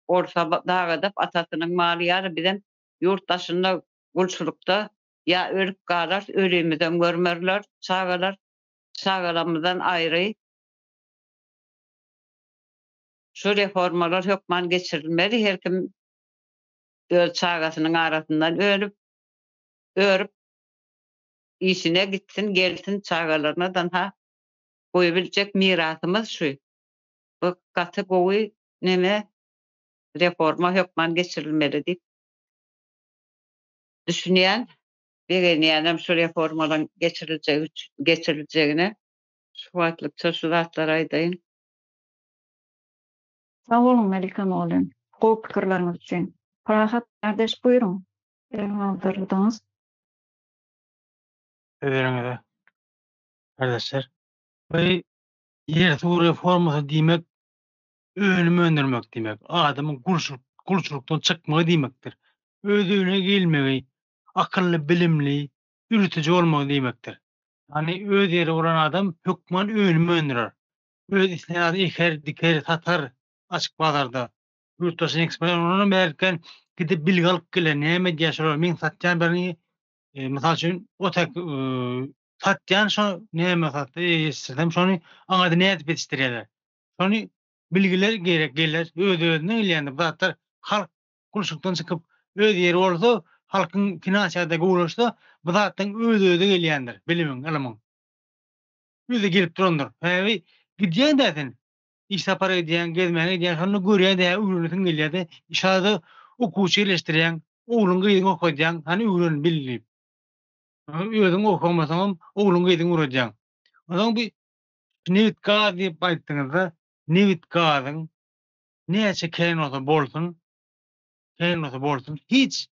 orsa dagadyp atasynyň maly ýaly bizem ýurt daşynda gulçulykda ýa ölüp galarys, ölimizem görmerler çagalar, çagalarymyzdan aýry. Şu reformalar hökman geçirilmeli, her kim öz çagasynyň arasyndan önüp, örüp işine gitsin, gelsin, çagalaryna-dan ha goýubiljek mirasymyz şu. Bu gaty gowy neme reforma hökman geçirilmeli diýip düşünýän. Begenýänem şu reformalaryň geçiriljegi geçiriljegine. Şu wagtlykça şu zatlary aýdaýyn. Sag boluň Melike mugallym, gowy pikirleriňiz üçin. Parahat kardeş buýruň. El galdyrdyňyz. Özleriňize kardeşler. Bu ýer suw reformasy diýmek önüm öndürmek diýmek, adamyň gulçulyk gulçulykdan çykmagy diýmekdir. Öz öýüne gelmegi, akylly, bilimli, üretici bolmagy diýmekdir. Ýagny öz ýeri bolan adam hökman önüm öndürer. Öz islän zadyny eker, diker, satar açyk bazarda. Ýurt daşyna eksport ondanam bärikden gidip bilgi alyp geler, näme edýär şolar, meň satýan birini mysal üçin o tek satýan şo näme satsa ýetişdirsem şony aňada nädip ýetişdirýärler. Şony bilgiler gerek geler, öz-özüne gelýändir bu zatlar. Halk gulçulykdan çykyp öz ýeri bolsa, halkyň finans ýagdaýy gowulaşsa, bu zatlaryň öz-özi gelýändir, bilimiň, ylymyň. Özi gelip durandyr. Sebäbi gidýäň-dä sen. Iş sapara gidýäň, gezmäne gidýäň, şonda görýäň-dä, öwrenesiň gelýär-de. Şada okuwçy ýerleşdirýäň, ogluň, gyzyňy okadýaň, hany öwren, bil diýip. Özüň okamasaňam, ogluň, gyzyňy öwredýäň. Onsoň bu nebit-gaz diýip aýtdyňyzda, nebit-gazyň näçe kän bolsa bolsun, kän bolsa bolsun, hiç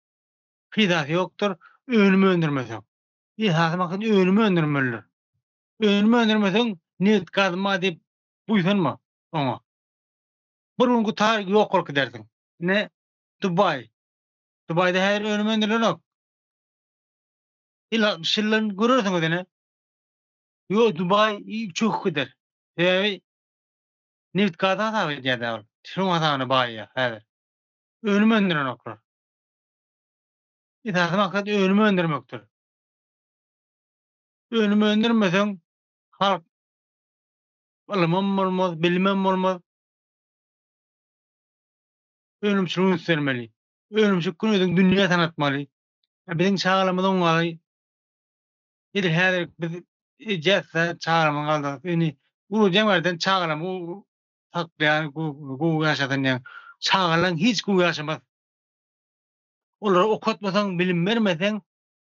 peýdasy ýokdur, önüm öndürmeseň. Esasy maksat önüm öndürmelidir. Önüm öndürmeseň, nebit gazym bar diýip buýsanma oňa. Bir gün gutar ýok bolup gidersiň. Ine Dubaý. Dubaýda häzir önüm öndürilenok. Ýyl 60 ýyldan görersiňiz ine. Ýok Dubaý çöküp gider. Sebäbi nebit gaz hasap edýär ol. Şoň hasabyna baýýar häzir. Önüm öndürenoklar. Esasy maksat önüm öndürmekdir. Önüm öndürmeseň halk ylymam bolmaz, bilimem bolmaz. Önümçilige üns bermeli. Önümçilik gün özüň dünýä tanatmaly. Biziň çagalarymyz oňaly edil häzir biz ejäs-de çagalarymyzy galdyryp, indi urujan berden çagalarymyzy saklaýan, gowy ýaşasyn diýen. Çagalaryň hiç gowy ýaşamaz. Olary okatmasaň, bilim bermeseň,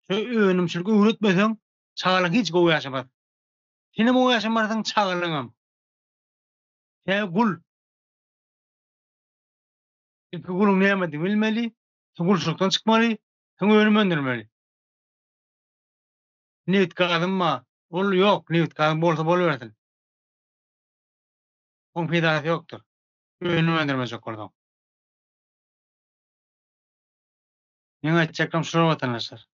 şu önümçilik öwretmeseň, çagalaň hiç gowy ýaşamaz. Senem gowy ýaşamarsyň, çagalaňam. Sebäbi gul. Ilki guluň nämedigini bilmeli, soň gulçulykdan çykmaly, soň önüm öndürmeli. Nebit gazym bar. Ol ýok, nebit gazyň bolsa bolubersin. Oň peýdasy ýokdur. Önüm öndürmejek bolsaň. Meň aýtjaklarym şular watandaşlar.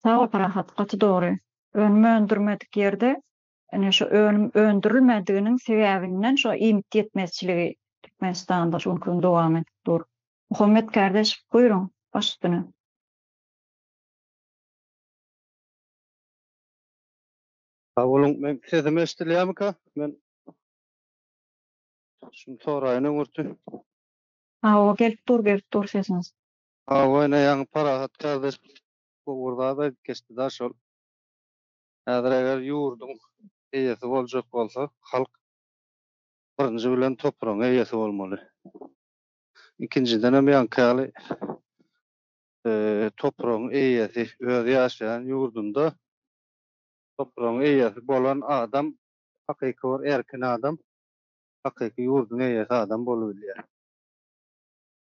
Sag bol Parahat, gaty dogry. Önüm öndürmedik ýerde ine şu önüm öndürilmediginiň sebäbinden şo iýmit ýetmezçiligi Türkmenistanda şu günki gün dowam edip dur. Muhammet kardeş buýruň baş üstüne. Sag boluň, meň sesim eşidilýärmika? Men şuny soraýyn öňürti. Hawa gelip dur gelip dur sesiňiz. Hawa ine ýaňy Parahat kardeş. gowy bir zat aýdyp geçdi-da şol. Häzir eger ýurduň eýesi boljak bolsa, halk birinji bilen topragyň eýesi bolmaly. Ikinjidenem ýaňky ýaly topragyň eýesi, öz ýaşaýan ýurdunda topragyň eýesi bolan adam hakyky bir erkin adam, hakyky ýurduň eýesi adam bolubilýär.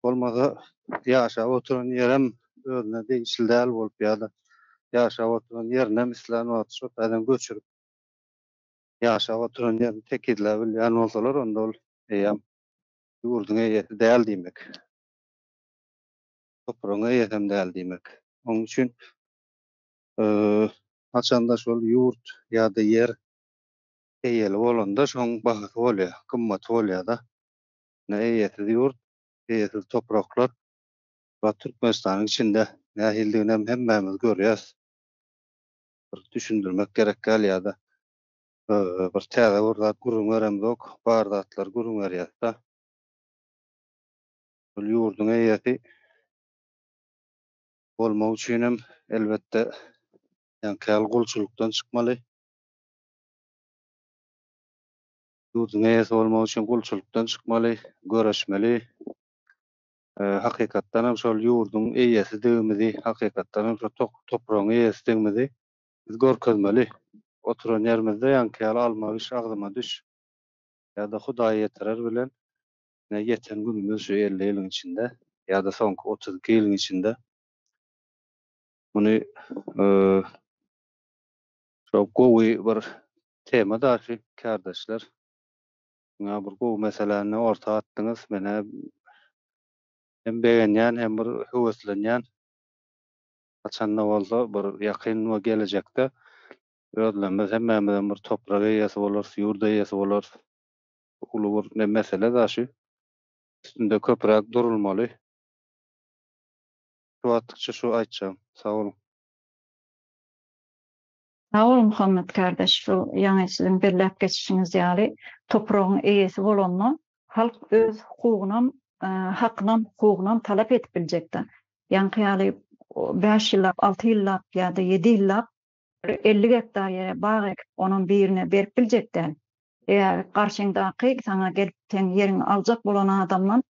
Bolmasa ýaşap oturan ýerem özüne degişli däl bolup ýa-da ýaşap oturan ýerinem islän wagty şo taýdan göçürip ýaşap oturan ýerini tekizläp bilýän bolsalar onda ol eýýäm ýurduň eýesi däl diýmek. Topragyň eýesem däl diýmek. Onuň üçin haçanda şol ýurt ýa-da ýer eýeli bolanda şoň bahasy bolýar, gymmaty bolýar-da. Ine eýesiz ýurt, eýesiz topraklar we Türkmenistanyň içinde nähilidiginem hemmämiz görýäs. Bir düşündirmek gerek däl ýa-da bir täze bir zat gürrüň beremzok, bar zatlary gürrüň berýäs-de. Ol ýurduň eýesi bolmak üçinem elbetde ýaňky ýaly gulçulykdan çykmaly. Ýurduň eýesi bolmak üçin gulçulykdan çykmaly, göreşmeli. Hakykatdan hem şol ýurduň eýesidigimizi, hakykatdan hem şol topragyň eýesidigimizi biz görkezmeli. Oturan ýerimizde ýaňky ýaly alma biş, agzyma düş ýa-da Hudaý ýetirer bilen ine ýeten günümiz şu 50 ýylyň içinde ýa-da soňky 32 ýylyň içinde muny Şo gowy bir tema daşy kärdeşler. Muňa bir gowy meseläni orta atdyňyz. Menä hem begenýän hem bir höweslenýän. Haçanda bolsa bir ýakyn we gelejekde özlerimiz hemmämizem bir toprak eýesi bolarys, ýurt eýesi bolarys. Uly bir mesele daşy. Üstünde köpräk durulmaly. Şu wagtlykça şu aýtjagym. Sag boluň. Sag bol Muhammet kardeş şu ýaňy siziň belläp geçişiňiz ýaly topragyň eýesi bolanda halk öz hukugynam hakynam hukugynam talap edip biljekda. Ýaňky ýaly bäş ýyllap alty ýyllap ýa-da ýedi ýyllap bir 50 gektar ýere bag ekip onam birine berip biljek däl. Eger garşyňdaky saňa gelip seň ýeriňi aljak bolan adamdan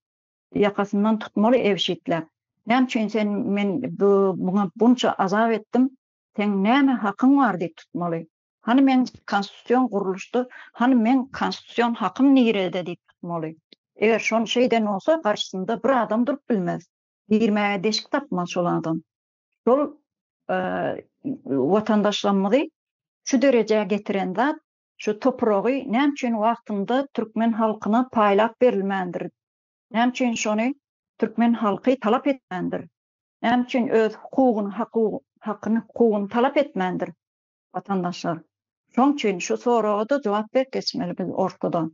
ýakasyndan tutmaly ebşitläp. Näme üçin sen men bu muňa bunça azap etdim, seň näme hakyň bar diýip tutmaly. Hany meň konstitusion gurluşda, hany meň konstitusion hakym nirede diýip tutmaly. Eger şony şeýden bolsa, garşysynda bir adam durup bilmez. Girmäge deşik tapmaz şol adam. Şol watandaşlarymyzy şu derejä getiren zat şu topragy näme üçin wagtynda türkmen halkyna paýlap berilmändir? Näme üçin şony türkmen halky talap etmändir? Näme üçin öz hukugyny, hakyny, hukugyny talap etmändir watandaşlar? Şoň üçin şu soraga-da jogap berip geçmeli biz ortada.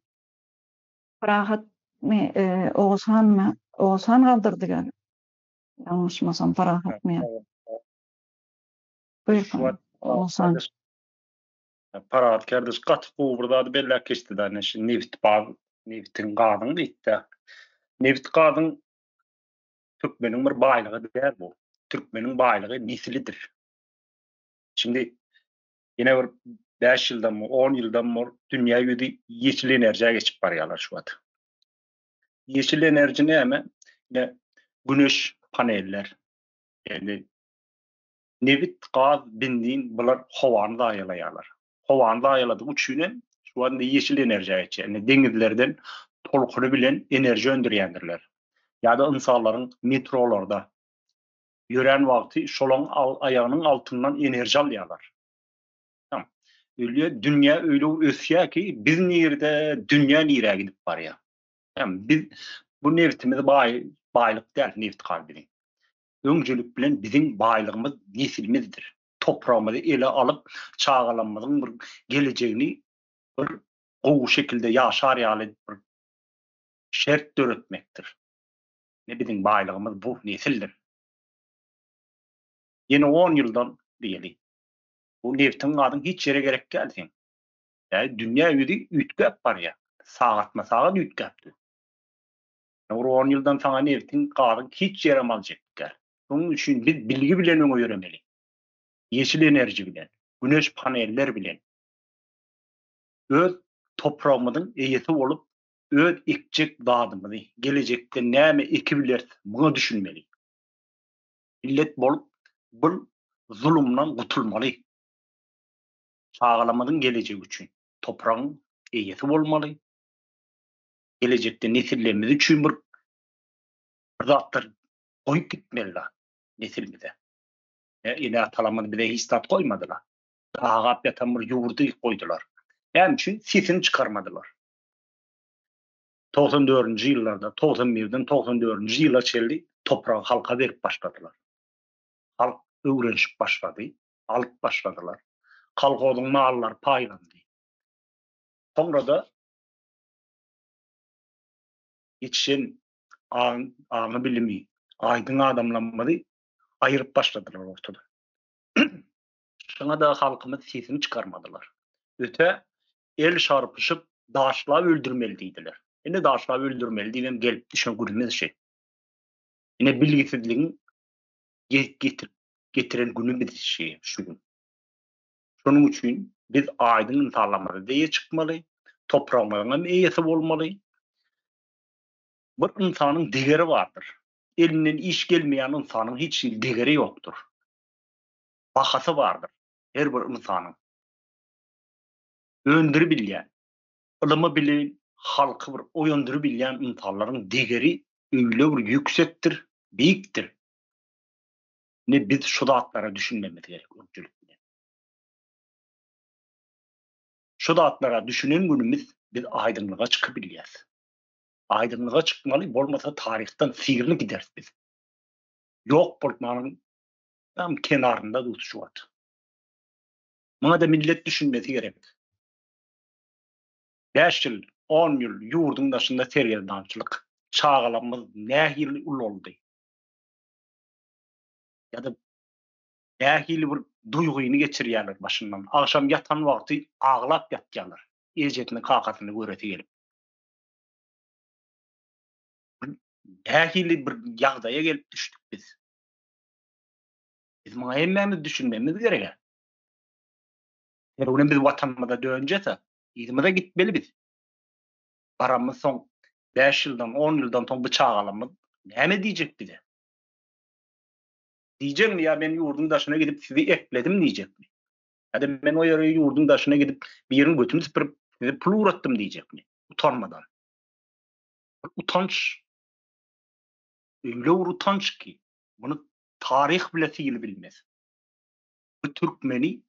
Parahatmy, Oguzhanmy? Oguzhan galdyrdy gel. Ýalňyşmasam Parahatmy? Buyur Oguzhan. Parahat kardeş gaty gowy bir zady belläp geçdi da, şu nebit baz, nebitiň gazyň diýdi. Nebit gazyň türkmeniň bir baýlygy däl bu. Türkmeniň baýlygy neslidir. Şimdi ýene bir 5 ýyldan mı, 10 ýyldan mı dünýä ýüzi ýeşil enerjiýa geçip barýarlar şu wagt. Ýeşil enerji näme? Ine güneş paneller. Ýani nebit, gaz, benzin bular howany zaýalaýarlar. Howany zaýaladygy üçin hem şu wagt indi ýeşil enerjiýa geçýär. Indi deňizlerden tolkuny bilen enerji öndürýändirler. Ýa-da ynsanlaryň metrolarda ýörän wagty şolaň aýagynyň altyndan enerji alýarlar. Tamam. Öyle dünýä öyle ösýär ki, biz nirde, dünýä nirä gidip barýar. Tamam, biz bu nebitimiz baý baýlyk däl, neft gaz biziň. Öňjelik bilen biziň baýlygymyz nesilimizdir. Topragymyzy ele alyp, çagalarymyzyň bir gelejegini bir gowy şekilde ýaşar ýaly bir şert döretmekdir. Ne biziň baýlygymyz bu nesildir. Ýene 10 ýyldan diýeli. Bu nebtiň gazyň hiç ýere gerek däl seň. Ýa dünýä ýüzi üýtgäp barýar. Sagatma sagat üýtgäp dur. Bir 10 ýyldan saňa nebtiň gazyň hiç ýere mal çekip däl. Şonuň üçin biz bilgi bilen öňe ýöremeli. Ýeşil enerji bilen, güneş paneller bilen öz topragymyzyň eýesi bolup, öz ekjek zadymyzy, gelejekde näme ekibileris, muňa düşünmeli. Millet bolup bul zulumdan gutulmaly. Çagalarymyzyň gelejegi üçin topragyň eýesi bolmaly. Gelejekde nesillerimiz üçin bir bir zatlar goýup gitmeli nesilimize. Ene-atalarymyz bize hiç zat goýmadylar. Dagap ýatan bir ýurdy goýdular. Näme üçin? Sesini çykarmadylar. 94-nji ýyllarda, 91-den 94-nji ýyla çenli topragy halka berip başladylar. Halk öwrenişip başlady, alyp başladylar. Kolhozyň mallary paýlandy. Soňra-da ýetişen aňy-bilimi, aýdyň adamlarymyzy aýyryp başladylar ortadan. Şoňa-da halkymyz sesini çykarmadylar. Öte el çarpyşyp daşlap öldürmeli diýdiler. Ine daşlap öldürmeli diýibem gelip düşen günümiz şi. Ine bilgisizligiň getiren günümiz şi şu gün. Şonuň üçin biz aýdyň ynsanlarymyza eýe çykmaly, topragymyzyň hem eýesi bolmaly. Bir ynsanyň degeri bardyr. Elinden iş gelmeýän ynsanyň hiç hili degeri ýokdur. Bahasy bardyr her bir ynsanyň. Öndüribilýän, ylymy bilen halky bir oýandyrybilýän ynsanlaryň degeri öýle bir ýüksekdir, beýikdir. Ine biz şu zatlara düşünmemiz gerek öňçülik bilen. Şu zatlara düşünen günümiz biz aýdyňlyga çykybilýäs. Aýdyňlyga çykmaly, bolmasa taryhdan syrylyp gideris biz. Ýok bolmanyň tam kenarynda durus şu wagt. Muňa-da millet düşünmesi gerek. Bäş ýyl, on ýyl ýurduň daşynda sergezdançylyk. Çagalarymyz nähili ulaldy? Ýa-da nähili bir duýgyny geçirýärler başyndan? Agşam ýatan wagty aglap ýatýarlar, ejesini, kakasyny göresi gelip. Nähili bir ýagdaýa gelip düşdük biz? Biz muňa hemmämiz düşünmemiz gerek. Her günem biz watanymyza dönjese, yzymyza gitmeli biz. Baramyz soň 5 ýyldan, 10 ýyldan soň bu çagalarymyz näme diýjek bize? Diýjekmi ýa men ýurduň daşyna gidip sizi ekledim diýjekmi? Ýa-da men o ýere ýurduň daşyna gidip biriň götüni süpürip size pul ugratdym diýjekmi? Utanmadan. Bir utanç öýle bir utanç ki, muny taryh bile syly bilmez. Bu türkmeni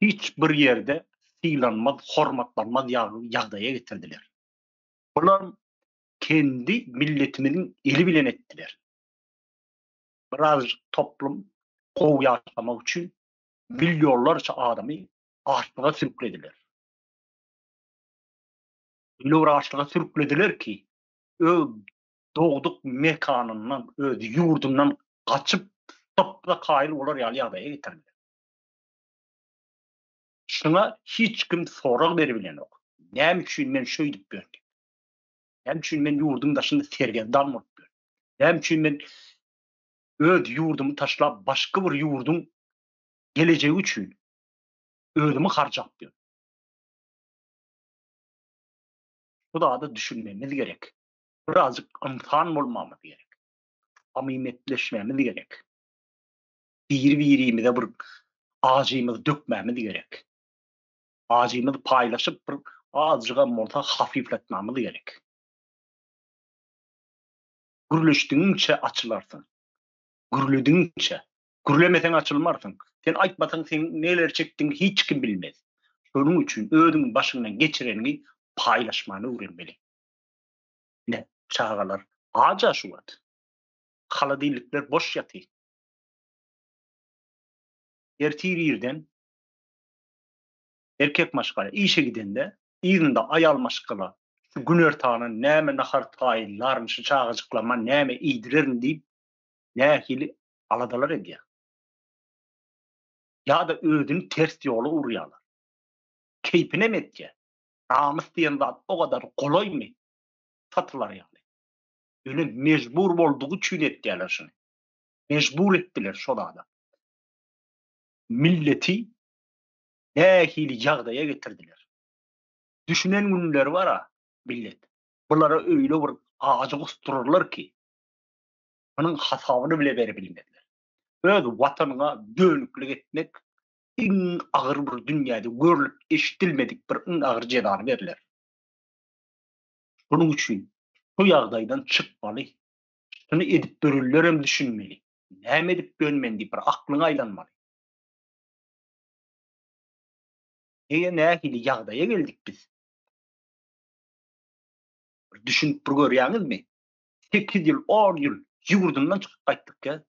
hiç bir ýerde sylanmaz, hormatlanmaz ýagdaýa getirdiler. Bular kendi milletimiziň eli bilen etdiler. Birazjyk toplum gowy ýaşamak üçin millionlarça adamy açlyga sürüklediler. Öyle bir açlyga sürüklediler ki, öz dogduk mekanyndan, öz ýurdundan gaçyp, sypsa kaýyl bolar ýaly ýagdaýa getirdiler. Şuňa hiç kim sorag beribilenok. Näme üçin men şeýdip ýörün diýip. Näme üçin men ýurduň daşynda sergezdan bolup ýörün? Näme üçin men öz ýurdumy taşlap başga bir ýurduň gelejegi üçin özümi harjap ýörün? Bu zada düşünmemiz gerek. Birazjyk ynsan bolmamyz gerek. Samymetleşmemiz gerek. Biri-birimize bir ajymyzy dökmämiz gerek. Ajymyzy paýlaşyp bir azjygam bolsa hafifletmemiz gerek. Gürleşdigiňçe açylarsyň. Gürledigiňçe. Gürlemeseň açylmarsyň. Sen aýtmasaň seň neler çekdigiňi hiç kim bilmez. Şonuň üçin özüň başyňdan geçireniňi paýlaşmany öwrenmeli. Ine, çagalar aja şu wagt. Holodilnikler boş ýatyr. Ertir irden erkek maşgala işe gidende, yzynda aýal maşgala şu günortana näme nahar taýynlaryn, şu çagajyklaryma näme iýdirerin diýip nähili aladalar edýär. Ýa-da özüni ters ýola urýarlar. Keýpinem etýär. Namys diýen zat o gadar golaýmy satylar ýaly. Ýöne mejbur boldugy üçin etýärler şuny. Mejbur etdiler şo zada. Milleti nähili ýagdaýa getirdiler. Düşünen günleri bar-a, millet. Bulara öýle bir ajy gusdurarlar ki, munuň hasabyny bile beribilmezler. Öz watanyňa dönüklik etmek iň agyr bir dünýäde görlüp eşidilmedik bir iň agyr jezany berler. Şonuň üçin şu ýagdaýdan çykmaly. Şuny edip dörenlerem düşünmeli. Näme edip ýörün men diýip bir aklyňa aýlanmaly. Nege nähili ýagdaýa geldik biz? Bir düşünip bir görýäňizmi? 8 ýyl, 10 ýyl ýurdundan çykyp gaýtdyk ýa.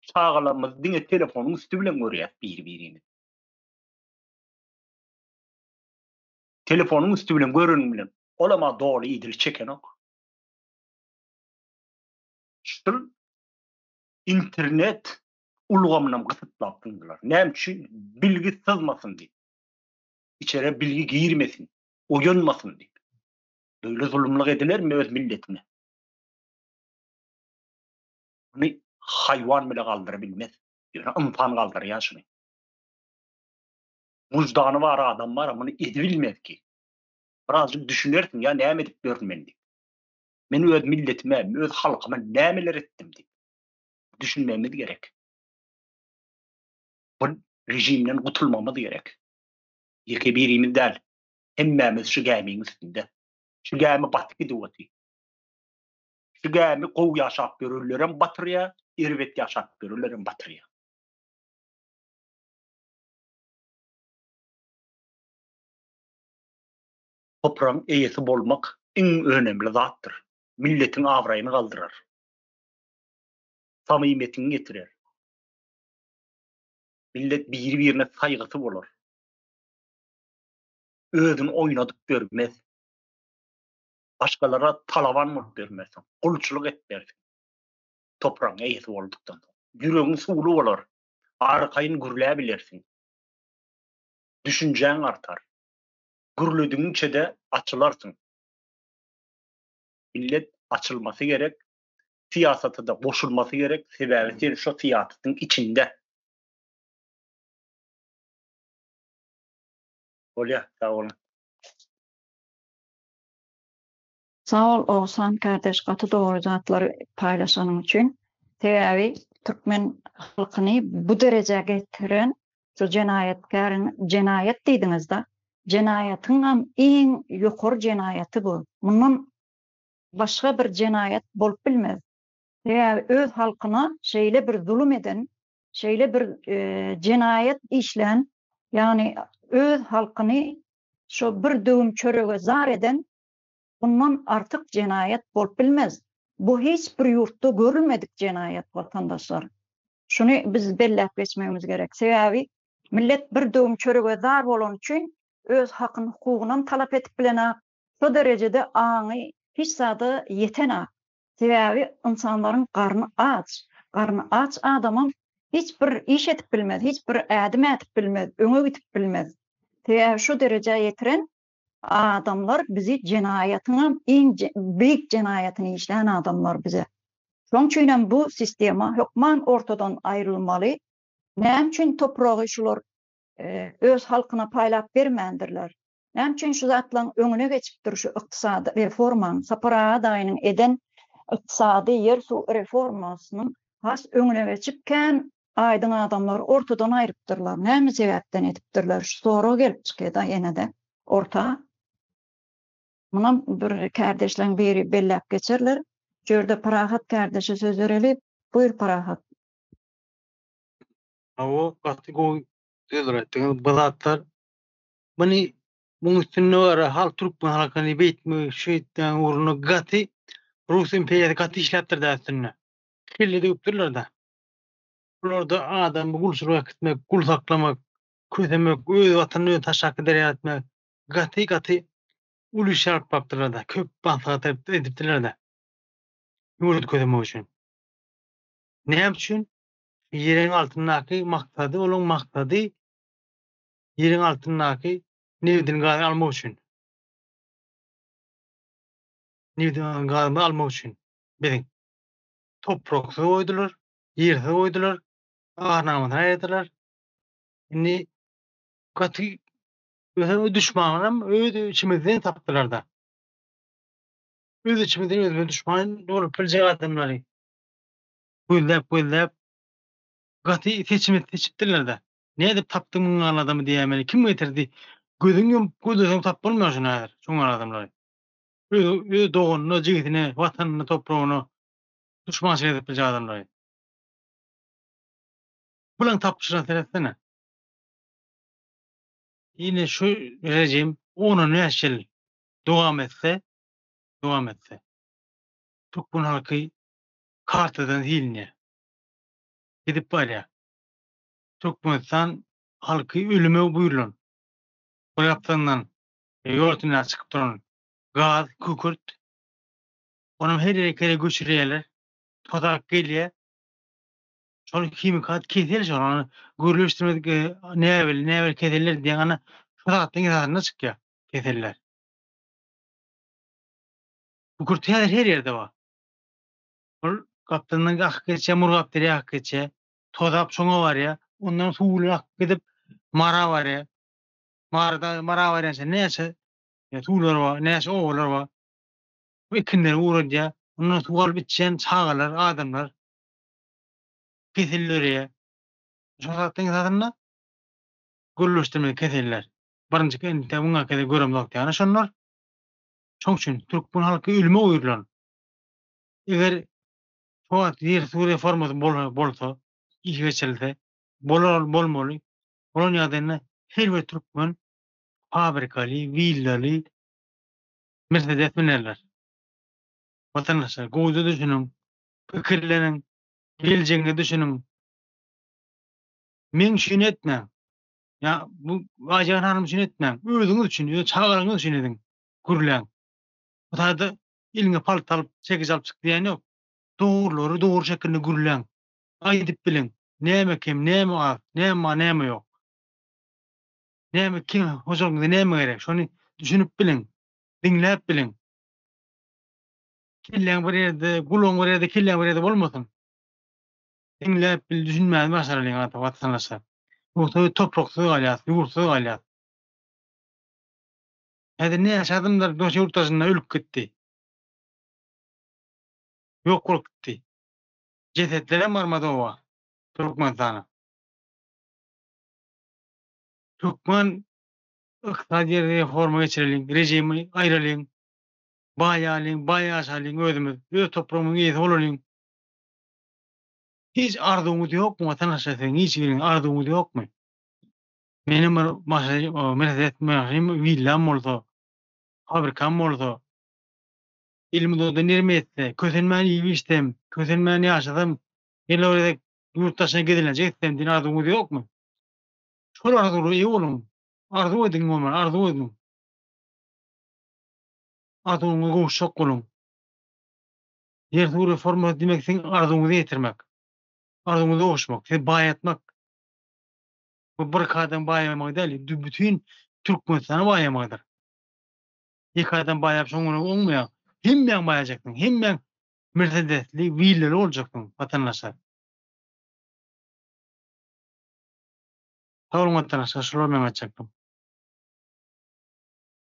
Çagalarymyzy diňe telefonyň üsti bilen görýäs biri-birini. Telefonyň üsti bilen göreniň bilen olam-a doly idili çekenok. Şul internet ulgamynam gysytlap zyňdylar. Näme üçin? Bilgi syzmasyn diýip. Içere bilgi girmesin, oýanmasyn diýip. Beýle zulumlyk edilermi öz milletine? Muny haýwan bile galdyra bilmez. Ýöne ynsan galdyrýar şuny. Wyždany bar adam bar, muny edibilmez ki. Birazjyk düşünersiň, ýa näme edip ýörün men diýip. Men öz milletime, öz halkyma nämeler etdim diýip. Düşünmemiz gerek. Bu rejimden gutulmamyz gerek. Ýeke birimiz däl, hemmämiz şu gämiň üstünde. Şu gämi batyp gidip otyr. Şu gämi gowy ýaşap ýörenlerem batyrýar, erbet ýaşap ýörenlerem batyrýar. Topragyň eýesi bolmak iň önemli zatdyr. Milletiň abraýyny galdyrar. Samymyýetiňi getirer. Millet biri-birine saýgysy bolar. Özüni oýnadyp ýörmez. Başgalara talaban bolup ýörmersiň. Gulçulyk etmersiň. Topragyň eýesi boldukdan soň. Ýüregiň suwly bolar. Arkaýyn gürläbilersiň. Düşünjäň artar. Gürledigiňçe-de açylarsyň. Millet açylmasy gerek, syýasata-da goşulmasy gerek, sebäbi sen şo syýasatyň içinde. Bolýa, sag boluň. Sag bol Oguzhan kardeş gaty dogry zatlary paýlaşanyň üçin. Sebäbi türkmen halkyny bu derejä getiren şu jenaýatkäriň jenaýat diýdiňizda jenaýatyňam iň ýokary jenaýaty bu. Mundan başga bir jenaýat bolup bilmez. Sebäbi öz halkyna şeýle bir zulum eden, şeýle bir jenaýat işlän, ýagny öz halkyny şo bir döwüm çörege zar eden mundan artyk jenaýat bolup bilmez. Bu hiç bir ýurtda görülmedik jenaýat watandaşlar. Şuny biz belläp geçmegimiz gerek. Sebäbi millet bir döwüm çörege zar bolany üçin öz hakyn hukugynam talap edip bilenak, şo derejede aňy hiç zada ýetenak. Sebäbi ynsanlaryň garny aç. Garny aç adamam hiç bir iş edip bilmez, hiç bir ädim ädip bilmez, öňe gidip bilmez. Sebäbi şo derejä ýetiren adamlar bizi jenaýatyňam iň beýik jenaýatyny işlän adamlar bize. Şoň üçinem bu sistema hökman ortadan aýrylmaly. Näme üçin topragy şular öz halkyna paýlap bermändirler? Näme üçin şu zatlaryň öňüne geçipdir şu ykdysady reformaň, Sapar aga daýynyň eden ykdysady ýer-suw reformasynyň has öňüne geçip kän aýdyň adamlary ortadan aýrypdyrlar. Näme sebäpden edipdirler? Şu sorag gelip çykýada ýene-de orta. Munam bir kärdeşleň biri belläp geçerler. Şu ýerde Parahat kärdeşe söz bereli. Buýur Parahat. Hawa gaty gowy sözler aýtdyňyz. Bu zatlar muny muň üstünde bar halk türkmen halkyny beýtme şeýtme ugrunda gaty Rus imperiýasy gaty işläpdir da üstünde. Kelle döwüpdirler da. Bularda adamy gulçulyga äkitmek, gul saklamak, kösemek, öz watanyny özüni taşlap gider ýaly etmek gaty gaty uly iş alyp barypdyrlar-da, köp maslahat edipdirler-de. Ýurdy kösemek üçin. Näme üçin? Ýeriň altyndaky maksady, olaryň maksady ýeriň altyndaky nebidini gazyny almak üçin. Nebidini gazyny almak üçin biziň. Topraksyz goýdular, ýersiz goýdular, ar-namysyny aýyrdylar. Indi gaty özem düşmanam öz içimizden tapdylar-da. Öz içimizden özümize düşman bolup biljek adamlary gözläp gözläp gaty seçim seçipdirler-de. Nädip tapdyň muň ýaly adamy diýäýmeli. Kim getirdi? Gözüň ýumup gözleseň tapyp bolmaýar şuny häzir, şuň ýaly adamlary. Öz öz doganyna, jigisine, watanyna, topragyna duşmançylyk edip biljek adamlary. Bulaň tapyşyna seretsene. Ine şu rejim on-on bäş ýyl dowam etse, dowam etse, türkmen halky kartadan silinýär. Gidip barýar. Türkmenistan halky ölüme buýrulan. Bir gapdalyndan ýol çykyp duran gaz, kükürt. Onam her ýere kere göçürýärler. Tozap gelýär. Şol himikat kesel şol. Ony gürleşdirmedik näbelli näbelli keseller diýen ana şu zatlaryň esasynda çykýar keseller. Kükürt häzir her ýerde bar. Ol gapdalyndan akyp geçýär, Murgap derýa akyp geçýär. Tozap şoňa barýar. Ondan suw bilen akyp gidip Mara barýar. Maryda Mara barýança näçe suwlar bar, näçe obalar bar. Bu ekinleri guradýar. Ondan suw alyp içýän çagalar, adamlar kesel döreýär. Şol zatlaryň esasynda gürleşdirmeli keseller. Birinji entek muňa kesel göremzok diýýär şonlar. Şoň üçin türkmen halky ölüme buýrulan. Eger şu wagt ýer-suw reformasy bolsa, işe geçirilse, bolar bolmaly. Bolan ýagdaýynda her bir türkmen fabrikaly, willaly Mersedes münerler. Watandaşlar, gowuja düşüniň, pikirleniň, geljegiňize düşüniň. Meň üçin etmäň. Ýa bu Aýjan hanym üçin etmäň. Özüňiz üçin, öz çagalaryňyz üçin ediň. Gürläň. Bu taýda eliňe palta alyp, çekiç alyp çyk diýen ýok. Dogrulary dogry şekilde gürläň. Aýdyp biliň. Näme kem, näme az, näme bar, näme ýok. Näme kim, hojalygyňyza näme gerek, şony düşünip biliň. Diňläp biliň. Kelläň bir ýerde, gulagyň bir ýerde, kelläň bir ýerde bolmasyn. Diňläp bil, düşünmäni başaralyň ata watandaşlar. Ýogsa topraksyz galýas, ýurtsyz galýas. Häzir näçe adamlar daş ýurt daşynda ölüp gitdi. Ýok bolup gitdi. Jesetlerem barmady oba, Türkmenistana. Türkmen ykdysady reforma geçireliň, režimi aýralyň, baýalyň, baý ýaşalyň özümiz, öz topragymyzyň eýesi bolalyň. Hiç arzuwyňyz ýokmy watandaşlar siziň hiç biriňiziň arzuwyňyz ýokmy? Meniň bir maşyn, Mercedes maşynym, willam bolsa, fabrikam bolsa, elim uzakdan nerme etse, kösenmän iýip içsem, kösenmän ýaşasam, ýene bir gezek ýurt daşyna gezelenç etsem diýen arzuwyňyz ýokmy? Şol arzuwlara eýe boluň. Arzuw ediň bolman, arzuw ediň. Arzuwyňyza gowuşjak boluň. Ýer-suw reformasy diýmek siziň arzuwyňyza ýetirmek. Arzuwyňyza gowuşmak, sizi baýatmak. Bu bir adam baýamagy däl, bütin Türkmenistany baýamagydyr. Ýeke adam baýap şoň bilen oňmaýar. Hemmäň baýajaksyň, hemmäň Mersedesli, willaly boljaksyň, watandaşlar. Sag boluň watandaşlar, şular meň aýtjakdym.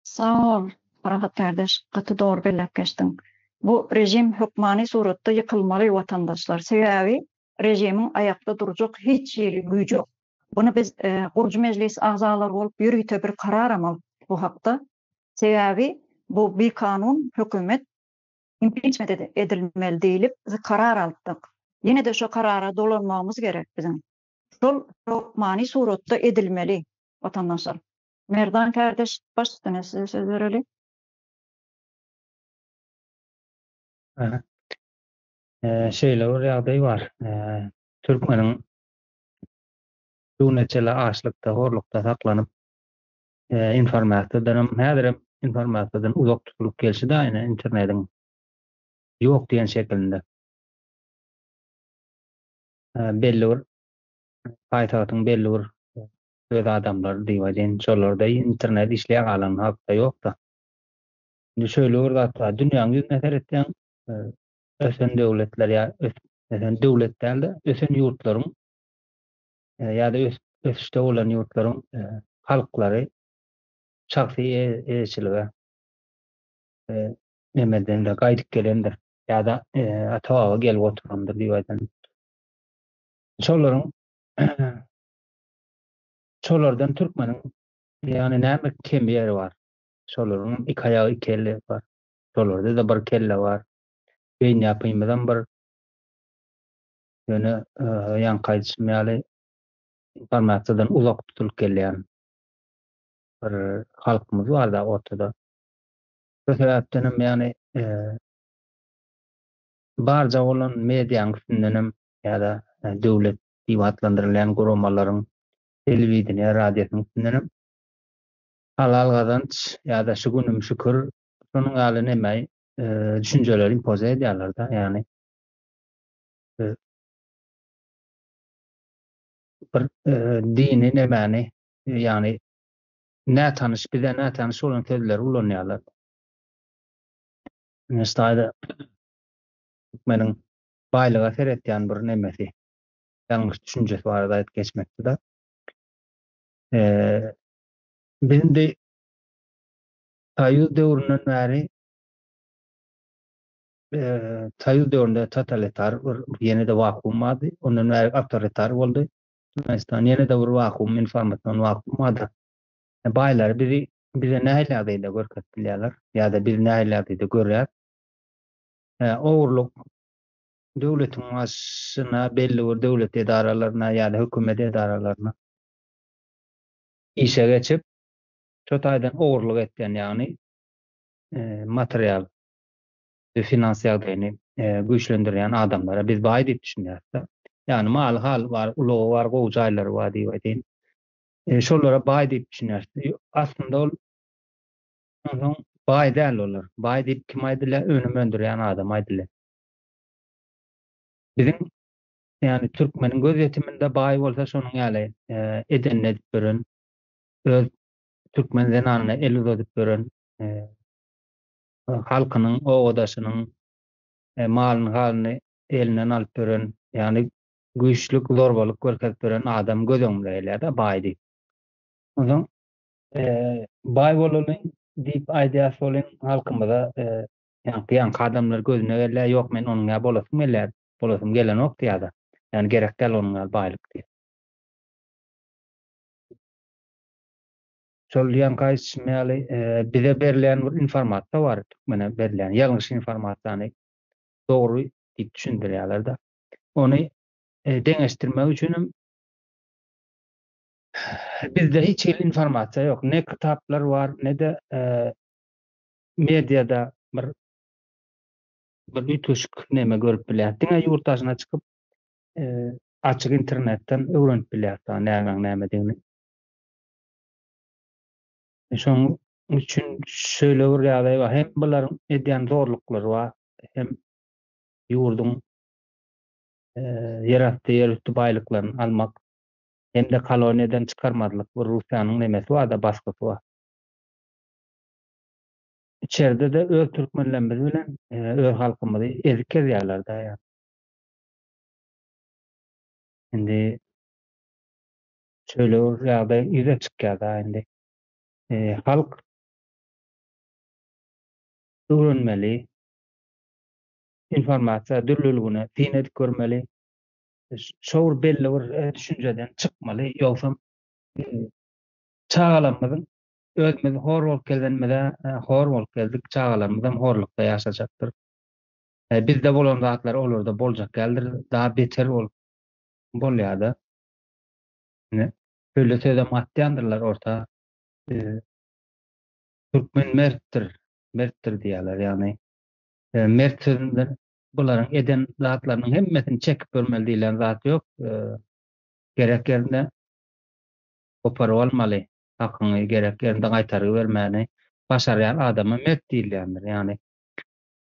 Sag bol, Parahat kardeş, gaty dogry belläp geçdiň. Bu režim hökmany suratda ýykylmaly watandaşlar. Sebäbi režimiň aýakda durjak hiç hili güýji ýok. Muny biz gurujy mejlis agzalary bolup ýörite bir kararam aldyk bu hakda. Sebäbi bu bikanun hökümet impiçment edilmeli diýlip biz karar alypdyk. Ýene-de şo karara dolanmagymyz gerek biziň. Şol hökmany suratda edilmeli watandaşlar. Merdan kardeş baş üstüne size söz bereli. Şeýle bir ýagdaý bar. Türkmeniň şu güne çenli açlykda, horlukda saklanyp, informasiýadanam, häzirem informasiýadan uzak tutulyp gelşi-de ine internetiň ýok diýen şekilinde. Belli bir paýtagtyň belli bir öz adamlary diýip aýdaýyn, şolarda internet işleýär, galan halkda ýok-da. Indi şeýle bir zat bar, dünýäň ýüzüne seretseň, ösen döwletler ýa ösen döwlet däl-de, ösen ýurtlaryň ýa-da ösüp ösüşde bolan ýurtlaryň halklary şahsy eýeçilige nemeden-de gaýdyp gelendir ýa-da ata-baba gelip oturandyr diýip aýdaly. Şolaryň şolardan türkmeniň ýagny näme kem ýeri bar? Şolaryň iki aýagy, iki eli bar. Şolarda-da bir kelle bar. Beýni ýapymyzam bir. Ýöne ýaňky aýdyşym ýaly informasiýadan uzak tutulyp gelýän bir halkymyz bar-da ortada. Şo sebäpdenem ýagny barja bolan mediaň üstündenem ýa-da döwlet diýip atlandyrylýan guramalaryň telewideniýe, radiosynyň üstündenem halal gazanç ýa-da şu günüm şükür şonuň ýaly neme düşünjeleri impoze edýärler-de, ýagny bir dini nemäni, ýagny nätanyş, bize nätanyş bolan sözleri ulanýarlar. Ine, türkmeniň baýlyga seretýän bir nemesi, ýalňyş düşünjesi barada aýdyp geçmekdi-de. Biz indi Soýuz döwründen bäri Soýuz döwründe totalitar bir ýene-de wakuum bardy. Ondan bäri awtoritar boldy. Türkmenistan ýene-de bir wakuum, informasion wakuum bardy. Baýlary bizi bize nähili ýagdaýda görkezip bilýärler ýa-da biz nähili ýagdaýda görýäris. Ogurlyk döwletiň başyna belli bir döwlet edaralaryna ýa-da hökümet edaralaryna işe geçip, şo taýdan ogurlyk etýän, ýagny material we finans ýagdaýyny güýçlendirýän adamlara biz baý diýip düşünýäris-de. Ýagny maly haly bar, ulagy bar, gowy jaýlary bar diýip aýdaýyn. Şolara baý diýip düşünýäris. Aslynda ol onsoň baý däl olar. Baý diýip kim aýdylýar? Önüm öndürýän adam aýdylýar. Biziň ýagny türkmeniň gözýetiminde baý bolsa şonuň ýaly edenini edip ýören, öz türkmen zenanyna el uzadyp ýören, halkynyň, obadaşynyň malyny, halyny elinden alyp ýören, ýagny güýçlük, zorbalyk görkezip ýören adam göz öňüne gelýär-de, baý diýip. Onsoň baý bolalyň diýip aýdýas welin halkymyza ýaňky ýaňky adamlar gözüne gelýär, ýok men onuň ýaly bolasym gelýär, bolasym gelenok diýýär-de. Ýagny gerek däl onuň ýaly baýlyk diýip. Şol ýaňky aýdyşym ýaly bize berilýän bir informasiýa bar, türkmene berilýän ýalňyş informasiýany dogry diýip düşündirýärler-de. Ony deňeşdirmek üçinem bizde hiç hili informasiýa ýok. Ne kitaplar bar, ne-de mediada bir bir üýtgeşik neme görüp bilýäris. Diňe ýurt daşyna çykyp açyk internetden öwrenip bilýäris nämäň nämedigini. Şonuň üçin şeýle bir ýagdaý bar. Hem bularyň edýän zorluklary bar, hem ýurduň ýerasty, ýerüsti baýlyklaryny almak, hem-de koloniýadan çykarmazlyk bir Russiýanyň nemesi bar-da, basgysy bar. Içerde-de öz türkmenlerimiz bilen öz halkymyzy ezip gezýärler-de ýa. Indi şeýle bir ýagdaý ýüze çykýar-da indi. Halk öwrenmeli, informasiýa dürlüligine syn edip görmeli. Şo bir belli bir düşünjeden çykmaly, ýogsam çagalarymyzyň özümiz hor bolup gelenimize hor bolup geldik, çagalarymyzam horlukda ýaşajakdyr. Bizde bolan zatlar olarda boljak däldir, daha beter bolup bolýar-da. Ine, şeýle sözem atýandyrlar orta. Türkmen mertdir, mertdir diýýärler. Ýagny mert sözünden bularyň eden zatlarynyň hemmesini çekip görmeli diýlen zat ýok. Gerek ýerinde goparyp almaly, hakyňy gerek ýerinde gaýtargy bermäni başarýan adama mert diýilýändir. Ýagny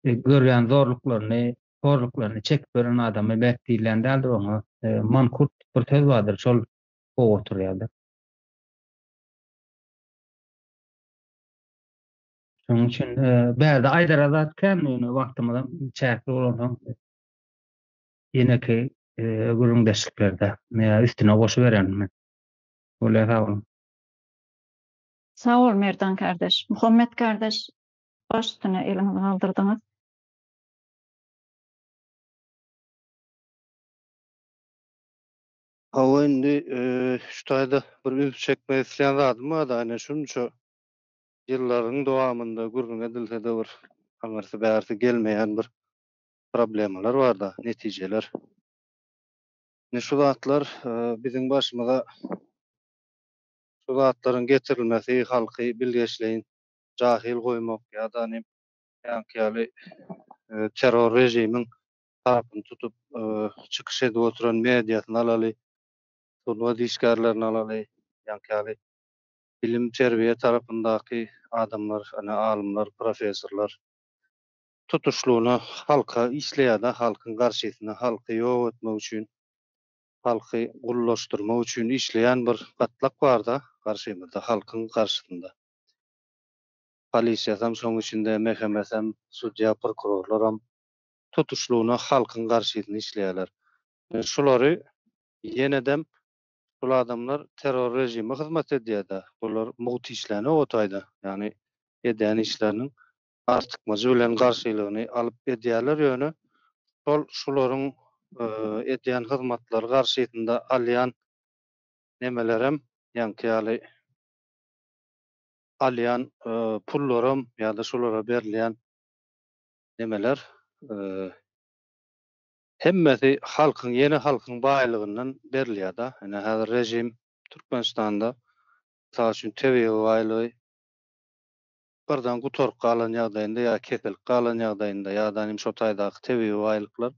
görýän zorluklaryny, horluklaryny çekip ýören adama mert diýilýän däldir, oňa mankurt bir söz bardyr, şol gowy oturýardyr. Şonuň üçin bärde aýdara zat kän, ýöne wagtymyzam çäkli bolansoň ýeneki gürrüňdeşliklerde üstüne goşubererin men. Bolýar sag boluň. Sag bol Merdan kardeş. Muhammet kardeş baş üstüne eliňizi galdyrdyňyz. Hawa indi şu taýda bir üns çekmek isleýän zadym barda ine şunça ýyllaryň dowamynda gürrüň edilsede bir aňyrsy bärsi gelmeýän bir problemalar barda netijeler. Ine şu zatlar biziň başymyza şu zatlaryň getirilmesi halky bilgeşleýin jahyl goýmak ýa-da ýaňky ýaly terror režimiň tarapyny tutup çykyş edip oturan mediasyny alaly, sungat işgärlerini alaly, ýaňky ýaly bilim terbiýe tarapyndaky adamlar, ine alymlar, professorlar tutuşlygyna halka işleýärde, halkyň garşysyna, halky ýok etmek üçin, halky gullaşdyrmak üçin işleýän bir gatlak barda garşymyzda, halkyň garşysynda. Polisiýasam şoň içinde, MHM-sem, sudýa, prokurorlaram tutuşlygyna halkyň garşysyna işleýärler. Şulary ýenedem şul adamlar terror režime hyzmat edýärde, bular mugt işlänok o taýda, ýagny edýän işleriniň artykmajy bilen garşylygyny alyp edýärler, ýöne şol şularyň edýän hyzmatlary garşysynda alýan nemelerem ýaňky ýaly alýan pullaram ýa-da şulara berilýän nemeler hemmesi halkyň ýene halkyň baýlygyndan berilýär-da. Ine häzir režim Türkmenistanda mysal üçin tebigy baýlygy birden gutaryp galan ýagdaýynda ýa kesilip galan ýagdaýynda ýa-da nim şo taýdaky tebigy baýlyklar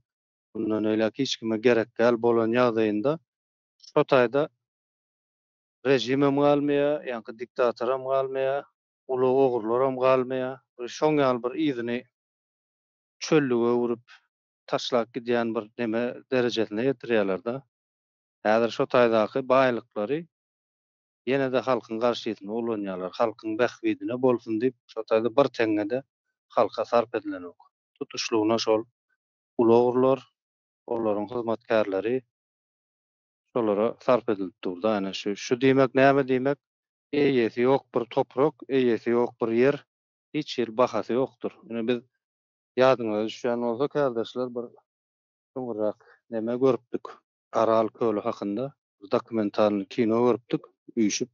mundan beýläk hiç kime gerek däl bolan ýagdaýynda şo taýda režimem galmaýar, ýaňky diktatoram galmaýar, uly ogrularem galmaýar. Bir şoň ýaly bir yzyny çöllüge öwrüp taşlap gidýän bir neme derejesine ýetirýärler-de. Häzir şo taýdaky baýlyklary ýene-de halkyň garşysyna ulanýarlar. Halkyň bähbidine bolsun diýip, şo taýda bir teňňe-de halka sarp edilenok. Tutuşlygyna şol uly ogrular, olaryň hyzmatkärleri şolara sarp edilip dur-da. Ene şu, şu diýmek näme diýmek? Eýesi ýok bir toprak, eýesi ýok bir ýer hiç hili bahasy ýokdur. Ine biz ýadyňyza düşýän bolsa kärdeşler bir öňräk neme görüpdik. Aral köli hakynda bir dokumentalnyý kino görüpdik üýşüp.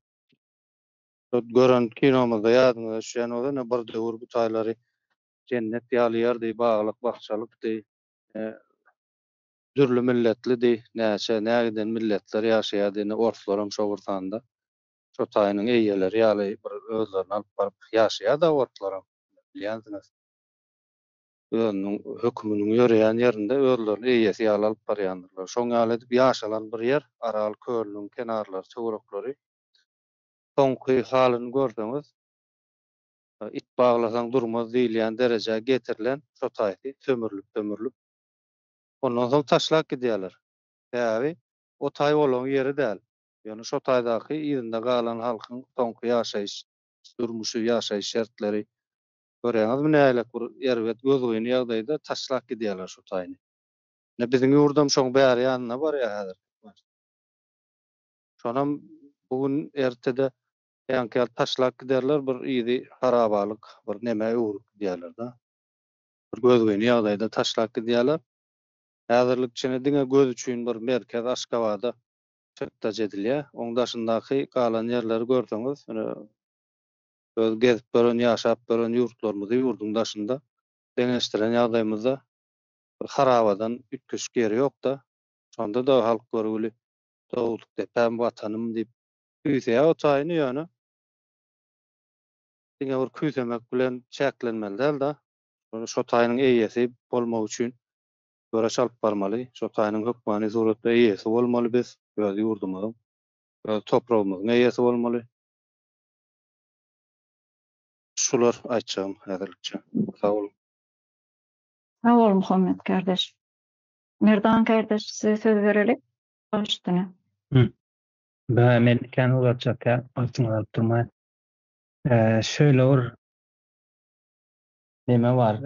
Şo gören kinomyzda ýadyňyza düşýän bolsa ine bir döwür bu taýlary jennet ýaly ýerdi, baglyk bakjalykdy. Dürli milletlidi, näçe, nägiden milletler ýaşaýardy, ine orslaram şo bir sanda. Şo taýynyň eýeleri ýaly bir özlerini alyp baryp ýaşaýar-da orslaram, bilýänsiňiz. Özüniň höküminiň ýöreýän ýerinde özlerini eýesi ýaly alyp barýandyrlar. Şoň ýaly edip ýaşalan bir ýer, Aral kölüniň kenarlary, töwerekleri. Soňky halyny görseňiz, it baglasaň durmaz diýilýän derejä getirilen şo taýsy sömürlip-sömürlip, ondan soň taşlap gidýärler. Sebäbi o taý olaň ýeri däl. Ýöne şo taýdaky yzynda galan halkyň soňky ýaşaýyş durmuşy, ýaşaýyş şertleri görýäňizmi nähilek bir erbet gözgyny ýagdaýda taşlap gidýärler şo taýyny. Ine biziň ýurdam şoň bäri ýanyna barýar häzir. Şonam bu gün ertede ýaňky ýaly taşlap giderler bir yzy harabalyk bir nemä öwrüp gidýärler-de. Bir gözgyny ýagdaýda taşlap gidýärler. Häzirlikçe diňe göz üçin bir merkez Aşgabada çykdajy edilýär. Oň daşyndaky galan ýerleri görseňiz, ine, öz gezip gören, ýaşap gören ýurtlarymyzy ýurduň daşynda deňeşdiren ýagdaýymyzda bir harabadan üýtgeşik ýeri ýok-da. Şonda-da halk görgüli dogduk depäm, Watanym diýip küýseýär o taýyny, ýöne diňe bir küýsemek bilen çäklenmeli däl-de, şo taýynyň eýesi bolmak üçin göreş alyp barmaly. Şo taýynyň hökmany suratda eýesi bolmaly biz, öz ýurdumyzyň, öz topragymyzyň eýesi bolmaly. Şular aýtjagym häzirlikçe. Sag boluň. Sag bol Muhammet kardeş. Merdan kardeş size söz bereli. Baş üstüne. Be men kän uzatjak däl, wagtyňyzy alyp durmaýyn. Şeýle bir neme bar,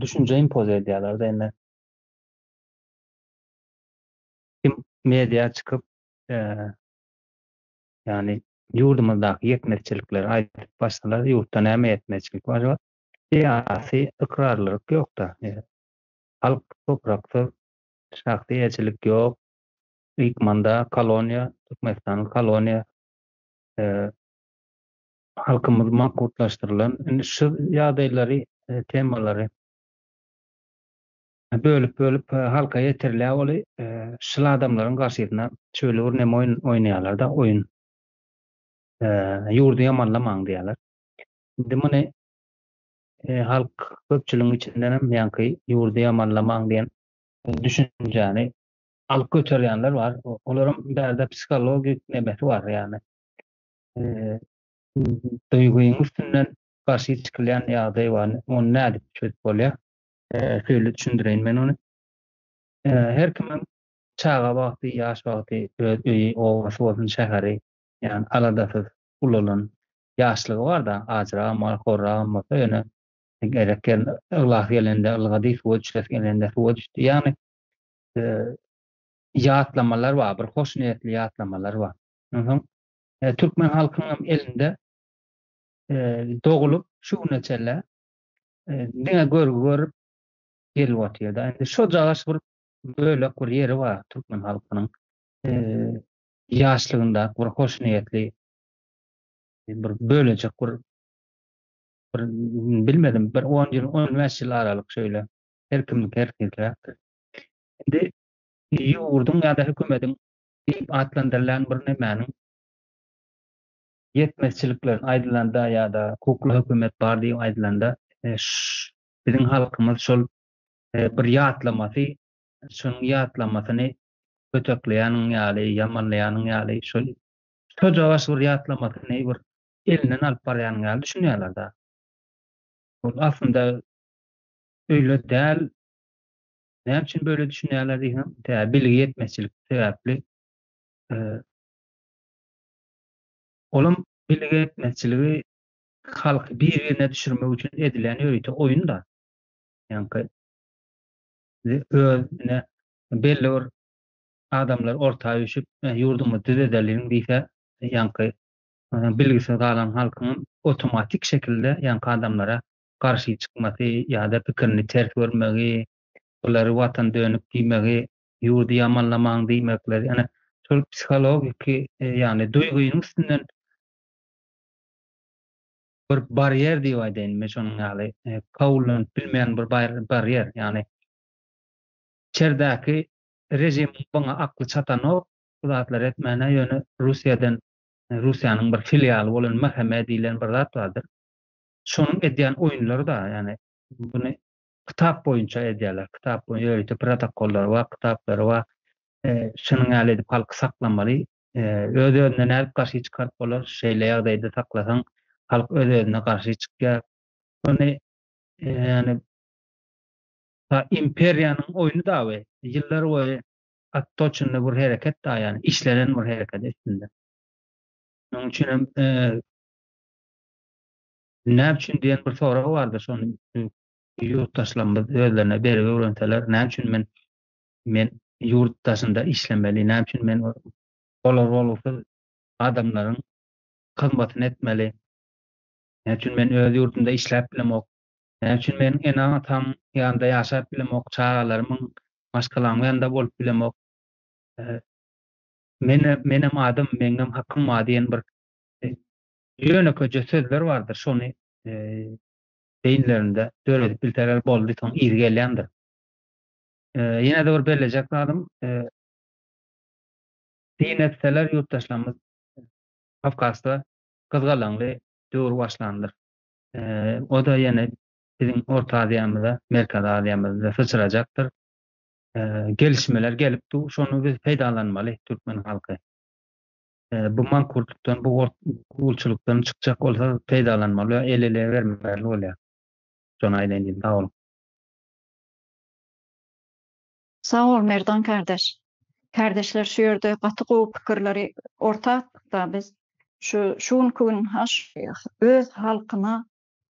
düşünje impoze edýärler-de indi. Kim media çykyp. Ýagny ýurdumyzdaky ýetmezçilikleri aýdyp başlasalar, ýurtda näme ýetmezçilik bar? Syýasy ykrarlylyk ýok-da. Halk topraksyz, şahsy eýeçilik ýok. Ykmanda koloniýa, Türkmenistan koloniýa. Halkymyz mankurtlaşdyrylan. Indi şu ýagdaýlary, temalary bölüp-bölüp halka ýetirilýär oly şul adamlaryň garşysyna şöyle bir neme oýun oýnaýarlar-da, oýun. Ýurdy ýamanlamaň diýýärler. Indi muny halk köpçüligiň içinden hem ýaňky ýurdy ýamanlamaň diýen düşünjäni alyp göterýänler bar. Olaryň bärde psihologik nemesi bar, ýagny duýgyň üstünden garşy çykylýan ýagdaý bar. Ony nädip çözüp bolýar? Şeýle düşündireýin men ony. Her kimiň çaga wagty, ýaş wagty öz öýi, obasy bolsun, şäheri, ýagny aladasyz ulalan ýaşlygy bar-da, ajyragam bar, horragam bolsa, ýöne gerek ýerinde yglasy gelende ylgady, suwa düşesi gelende suwa düşdi. Ýagny ýatlamalar bar, bir hoşniýetli ýatlamalar bar. Onsoň türkmen halkynyň hem elinde dogulyp şu güne çenli diňe görgi görüp gelip otyrda. Indi şojagaş bir bölek bir ýeri bar türkmen halkynyň ýaşlygynda bir hoşniýetli bir bölejek bir bir bilmedim bir 10 ýyl 15 ýyl aralyk şeýle her kimniň her hiliräkdir. Indi ýurduň ýa-da hökümetiň diýip atlandyrylýan bir nemäniň ýetmezçilikler aýdylanda ýa-da kukla hökümet bar diýip aýdylanda biziň halkymyz şol bir ýatlamasy şonuň ýatlamasyny kötekleýäniň ýaly, ýamanlaýanyň ýaly şol şojagaş bir ýatlamasyny bir elinden alyp barýanyň ýaly düşünýärler-de. Ol aslynda öýle däl. Näme üçin böyle düşünýärler diýsem, tä bilgi ýetmezçilik sebäpli Olam bilgi ýetmezçiligi halky bir-birine düşürmek üçin edilýän ýörite oýun-da. Ýaňky özüne belli bir adamlar orta üýşüp, ýurdumyzy düzedeliň diýse, ýaňky bilgisiz galan halkyň awtomatik şekilde ýaňky adamlara garşy çykmasy ýa-da pikirini ters görmegi, bulary watan dönük diýmegi, ýurdy ýamanlamaň diýmekleri, ýöne şol psihologiki, ýagny duýgynyň üstünden bir barýer diýip aýdaýyn men şonuň ýaly kabullanyp bilmeýän bir barýer, ýagny içerdäki režimiň buňa akly çatanok bu zatlary etmäne, ýöne Russiýadan Russiýanyň bir filialy bolan MHM diýlen bir zat bardyr. Şonuň edýän oýunlary-da, ýagny buny kitap boýunça edýärler. Kitap boýunça ýörite protokollary bar, kitaplary bar. Şunuň ýaly edip halky saklamaly. Öz-özüne nädip garşy çykaryp bolar? Şeýle ýagdaýda saklasaň, halk öz-özüne garşy çykýar. Ony ýagny imperiýanyň oýny da we ýyllar boýy ottoçenny bir hereket da, ýagny işlenen bir hereket üstünde. Şonuň üçin hem näme üçin diýen bir sorag bardyr, şony ýurtdaşlarymyz özlerine berip öwrenseler, näme üçin men men ýurt daşynda işlemeli, näme üçin men bolar bolgusyz adamlaryň hyzmatyny etmeli, näme üçin men öz ýurdumda işläp bilemok, näme üçin men ene-atamyň ýanynda ýaşap bilemok, çagalarymyň, maşgalamyň ýanynda bolup bilemok, men menem adam, meňem hakym bar diýen bir ýönekeje sözler bardyr, şony beýinlerinde döredip bilseler boldy, soň yzy gelýändir. Ýene-de bir bellejek zadym, syn etseler ýurtdaşlarymyz Kawkazda gyzgalaňly döwür başlandyr. O-da ýene biziň Orta Aziýamyza, Merkezi Aziýamyza syçrajakdyr. Gelişmeler gelip dur, şony biz peýdalanmaly türkmen halky. Bu mankurtlykdan, bu gulçulykdan çykjak bolsa peýdalanmaly we el-ele bermeli bolýar. Şony aýdaýyn diýdim. Sag boluň. Sag bol Merdan kardeş. Kardeşler şu ýerde gaty gowy pikirleri orta atdykda biz şu şu günki gün haş öz halkyna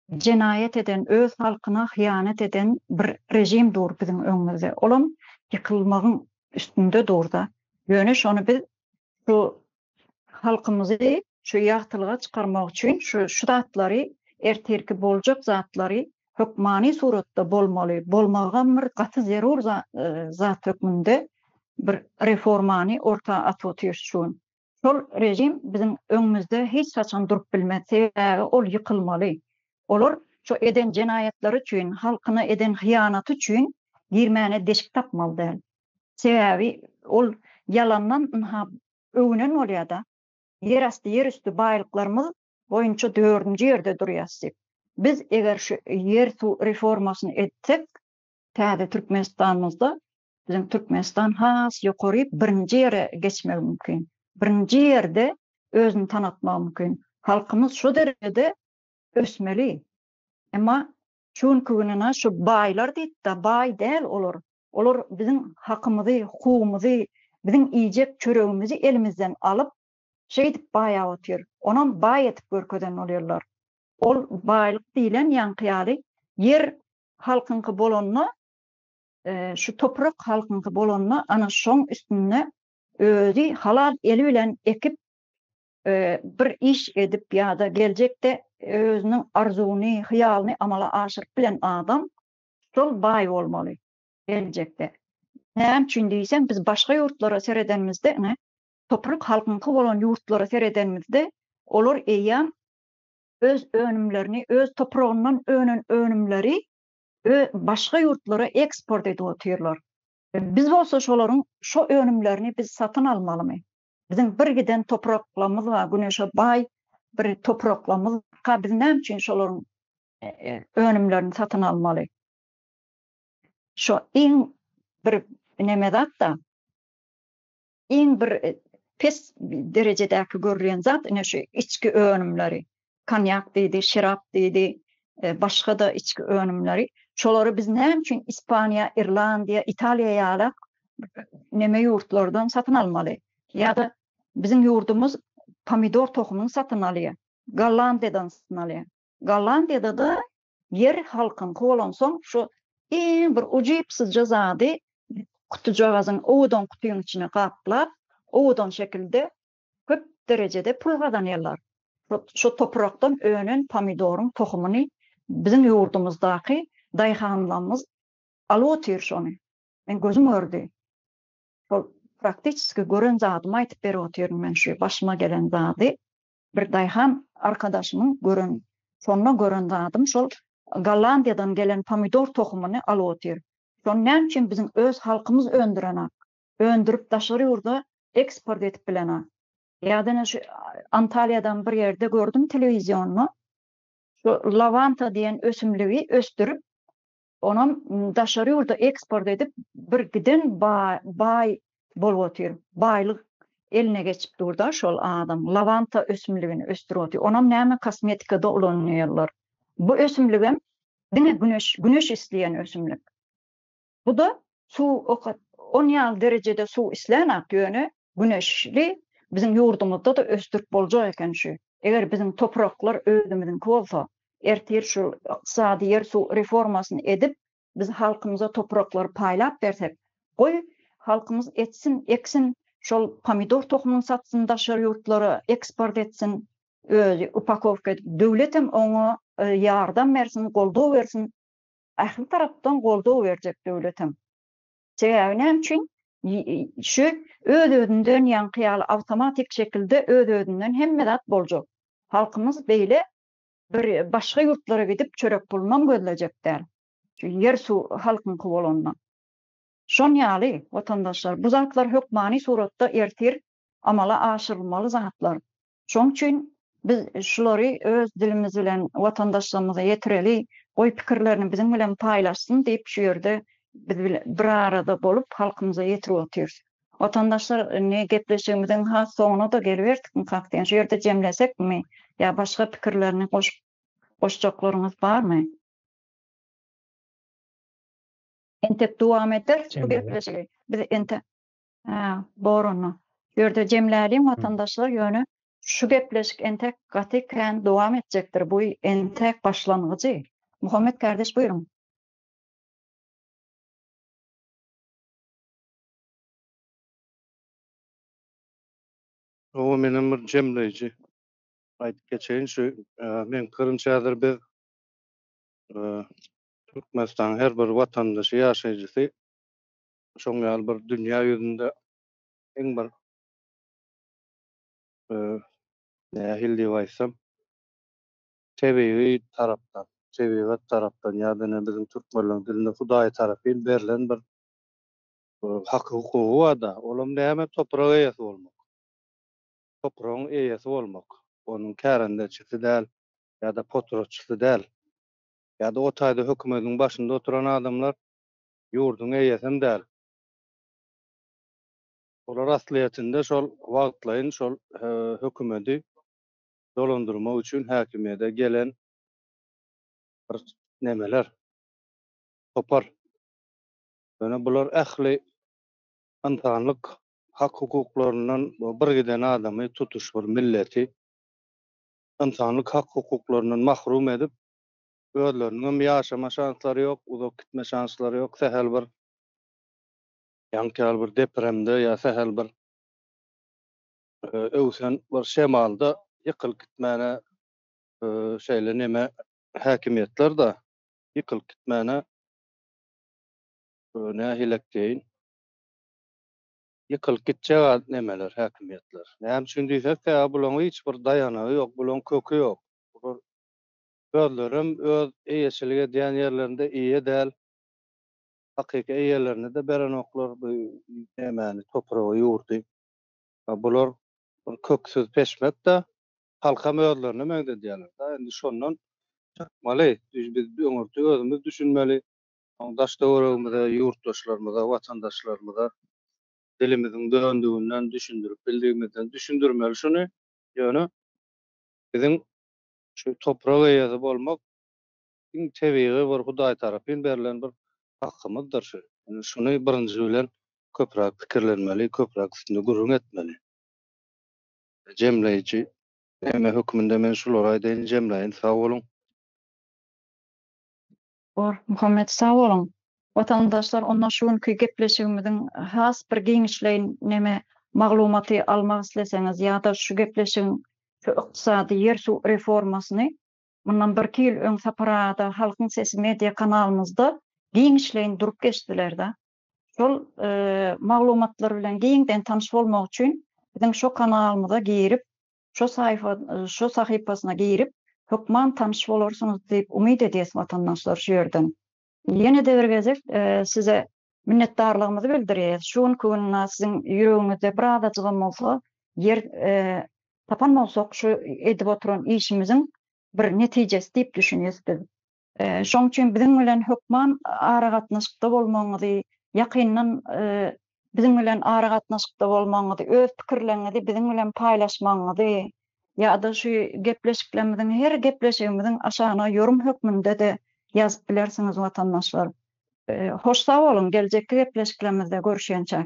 jenaýat eden öz halkyna hyýanat eden bir rejim dur biziň öňümizde olam ýykylmagyň üstünde durda ýöne şony biz şu. halkymyzy şu ýagtylyga çykarmak üçin şu şu zatlary ertirki boljak zatlary hökmany suratda bolmaly, bolmagam bir gaty zerur zat hökmünde bir reformany orta atyp otyrys şu gün. Şol režim biziň öňümizde hiç haçan durup bilmez, sebäbi ol ýykylmaly. Olar şo eden jenaýatlary üçin, halkyna eden hyýanaty üçin girmäne deşik tapmaly däl. Sebäbi ol ýalandan ynha öwünen bolýada. Ýerasty, ýerüsti baýlyklarymyz boýunça dördünji ýerde durýas diýip. Biz eger şu ýer-suw reformasyny etsek, täze Türkmenistanymyzda biziň Türkmenistan has ýokary birinji ýere geçmegi mümkin. Birinji ýerde özüni tanatmagy mümkin. Halkymyz şu derejede ösmeli. Emma şu günki gününe şu baýlar diýip-de, baý däl olar. Olar biziň hakymyzy, hukugymyzy, biziň iýjek çöregimizi elimizden alyp, şeýdip baýap otyr. Onam baý edip görkezen bolýarlar. Ol baýlyk diýlen ýaňky ýaly ýer halkyňky bolanda, şu toprak halkyňky bolanda, ana şoň üstünde özi halal eli bilen ekip, bir iş edip ýa-da geljekde özüniň arzuwyny, hyýalyny amala aşyryp bilen adam şol baý bolmaly geljekde. Näme üçin diýseň, biz başga ýurtlara seredenimizde, ine, toprak halkyňky bolan ýurtlara seredenimizde, olar eýýäm öz önümlerini, öz topragyndan önen önümleri başga ýurtlara eksport edip otyrlar. Biz bolsa şolaryň şo önümlerini biz satyn almalymy? Biziň bir giden topraklarymyz bar, güneşe baý bir topraklarymyz barka biz näme üçin şolaryň önümlerini satyn almaly? Şo iň bir neme zat-da, iň bir pes derejedäki görülýän zat ine şu içki önümleri. Konýak diýdi, şerap diýdi, başga-da içki önümleri. Şolary biz näme üçin Ispaniýa, Irlandiýa, Italiýa ýaly neme ýurtlardan satyn almaly? Ýa-da biziň ýurdumyz pomidor tohumyny satyn alýar, Gollandiýadan satyn alýar. Gollandiýada-da ýer halkyňky bolansoň, şu iň bir ujypsyzja zady gutujagazyň owadan gutyň içine gaplap, owadan şekilde köp derejede pul gazanýarlar. Şu toprakdan önen pomidoryň tohumyny biziň ýurdumyzdaky daýhanlarymyz alyp otyr şony. Men gözüm gördi. Şol praktiçeski gören zadymy aýtyp berip otyryn men şu başyma gelen zady. Bir daýhan arkadaşymyň gören, şonda gören zadym şol Gollandiýadan gelen pomidor tohumyny alyp otyr. Şony näme üçin biziň öz halkymyz öndürenak? Öndürip daşary ýurda eksport edip bilenak. Ýa-da ine şu Antalýadan bir ýerde gördüm telewizionda. Şu lawanta diýen ösümligi ösdürip, onam daşary ýurda eksport edip bir giden baý bolup otyr. Baýlyk eline geçip dur-da şol adam. Lawanta ösümligini ösdürip otyr. Onam näme kosmetikada ulanýarlar. Bu ösümligem diňe güneş, güneş isleýän ösümlik. Bu-da suw okat on ýaly derejede suw islänok, ýöne güneşli biziň ýurdumyzda-da ösdürip boljak eken şu. Eger biziň topraklar özümiziňki bolsa, ertir şu ykdysady ýer-suw reformasyny edip, biz halkymyza topraklary paýlap bersek, goý, halkymyz etsin, eksin, şol pomidor tohumyny satsyn daşary ýurtlara, eksport etsin, özi upakowka edip, döwletem oňa ýardam bersin, goldaw bersin, ähli tarapdan goldaw berjek döwletem. Sebäbi näme üçin? Şu öz-özünden ýaňky ýaly awtomatik şekilde öz-özünden hemme zat boljak. Halkymyz beýle bir başga ýurtlara gidip çörek pulunam gözlejek däl. Şu ýer-suw halkyňky bolanda. Şon ýaly, watandaşlar, bu zatlar hökmany suratda ertir amala aşyrylmaly zatlar. Şoň üçin biz şulary öz dilimiz bilen watandaşlarymyza ýetireli, goý pikirlerini biziň bilen paýlaşsyn diýip şu ýerde biz bilen bir arada bolup halkymyza ýetirip otyrys. Watandaşlar indi gepleşigimiziň has soňuna-da geliberdik diýen şu ýerde jemlesekmi ýa başga pikirlerini goşup goşjaklaryňyz barmy? Entek dowam ederis bu gepleşigi. Biz entek Hä, bor onda. Şu ýerde jemläliň watandaşlar, ýöne şu gepleşik entek gaty kän dowam etjekdir. Bu entek başlangyjy. Muhammet kardeş buýruň. Hawa menem bir jemleýji aýdyp geçeýin şu meň pikirimçe häzir biz Türkmenistanyň her bir watandaşy ýaşaýjysy şoň ýaly bir dünýä ýüzünde iň bir nähili diýip aýtsam tebigy tarapdan tebigat tarapdan ýa-da ine biziň türkmenleriň dilinde hudaý tarapyn berlen bir haky hukugy barda olam näme toprak eýesi bolmak topragyň eýesi bolmak onuň kärendeçisi däl ýa-da potratçysy däl ýa-da o taýda hökümediň başynda oturan adamlar ýurduň eýesem däl. Olar aslyýetinde şol wagtlaýyn şol hökümedi dolandyrmak üçin häkimiýede gelen bir nemeler, topar. Ýöne bular ähli ynsanlyk hak-hukuklaryndan bir giden adamy, tutuş bir milleti ynsanlyk hak-hukuklaryndan mahrum edip, özleriniňem ýaşama şanslary ýok, uzak gitme şanslary ýok, sähel bir ýaňky ýaly bir depremde ýa sähel bir öwsen bir şemalda ýykylyp gitmäne şeýle neme häkimiýetler-de ýykylyp gitmäne nähilek diýeýin, ýykylyp gitjek nemeler häkimiýetler. Näme üçin diýsek, sebäbi bularyň hiç bir daýanagy ýok, bularyň köki ýok. Bular özlerem öz eýeçilik edýän ýerlerinde eýe däl. Hakyky eýelerine-de berenoklar bu nemäni, topragy, ýurdy. Bular bir köksüz peşmek-de, halkam özlerine meňzedýärler-de. Indi şondan çykmaly. Biz öňürti özümiz düşünmeli. Soň daş-töweregimize, ýurtdaşlarymyza, watandaşlarymyza dilimiziň döndüginden, düşündirip bildigimizden düşündirmeli şuny. Ýöne biziň şu toprak eýesi bolmak iň tebigy bir Hudaý tarapyn berlen bir hakymyzdyr şu. Indi şuny birinji bilen köpräk pikirlenmeli, köpräk üstünde gürrüň etmeli. Jemleýji neme hökmünde men şulary aýdaýyn, jemläýin. Sag boluň. Bor, Muhammet sag boluň. Watandaşlar onda şu günki gepleşigimiziň has bir giňişleýin neme maglumaty almak isleseňiz ýa-da şu gepleşigiň şu ykdysady ýer-suw reformasyny mundan birki ýyl öň Sapar agada Halkyň sesi media kanalymyzda giňişleýin durup geçdiler-de. Şol maglumatlar bilen giňden tanyş bolmak üçin biziň şo kanalymyza girip Şo saýfa şo sahypasyna girip hökman tanyş bolarsyňyz diýip umyt edýäs watandaşlar şu ýerden. Ýene-de bir gezek size minnetdarlygymyzy bildirýäs. Şu günki gün siziň ýüregiňizde bir azajygam bolsa ýer tapan bolsak şu edip oturan işimiziň bir netijesi diýip düşünýäs biz. Şoň üçin biziň bilen hökman aragatnaşykda bolmagyňyzy, ýakyndan biziň bilen aragatnaşykda bolmagyňyzy, öz pikirleriňizi biziň bilen paýlaşmagyňyzy ýa-da şu gepleşiklerimiziň her gepleşigimiziň aşagyna ýorum hökmünde-de ýazyp bilersiňiz watandaşlar. Hoş sag boluň, geljekki gepleşiklerimizde görüşýänçäk.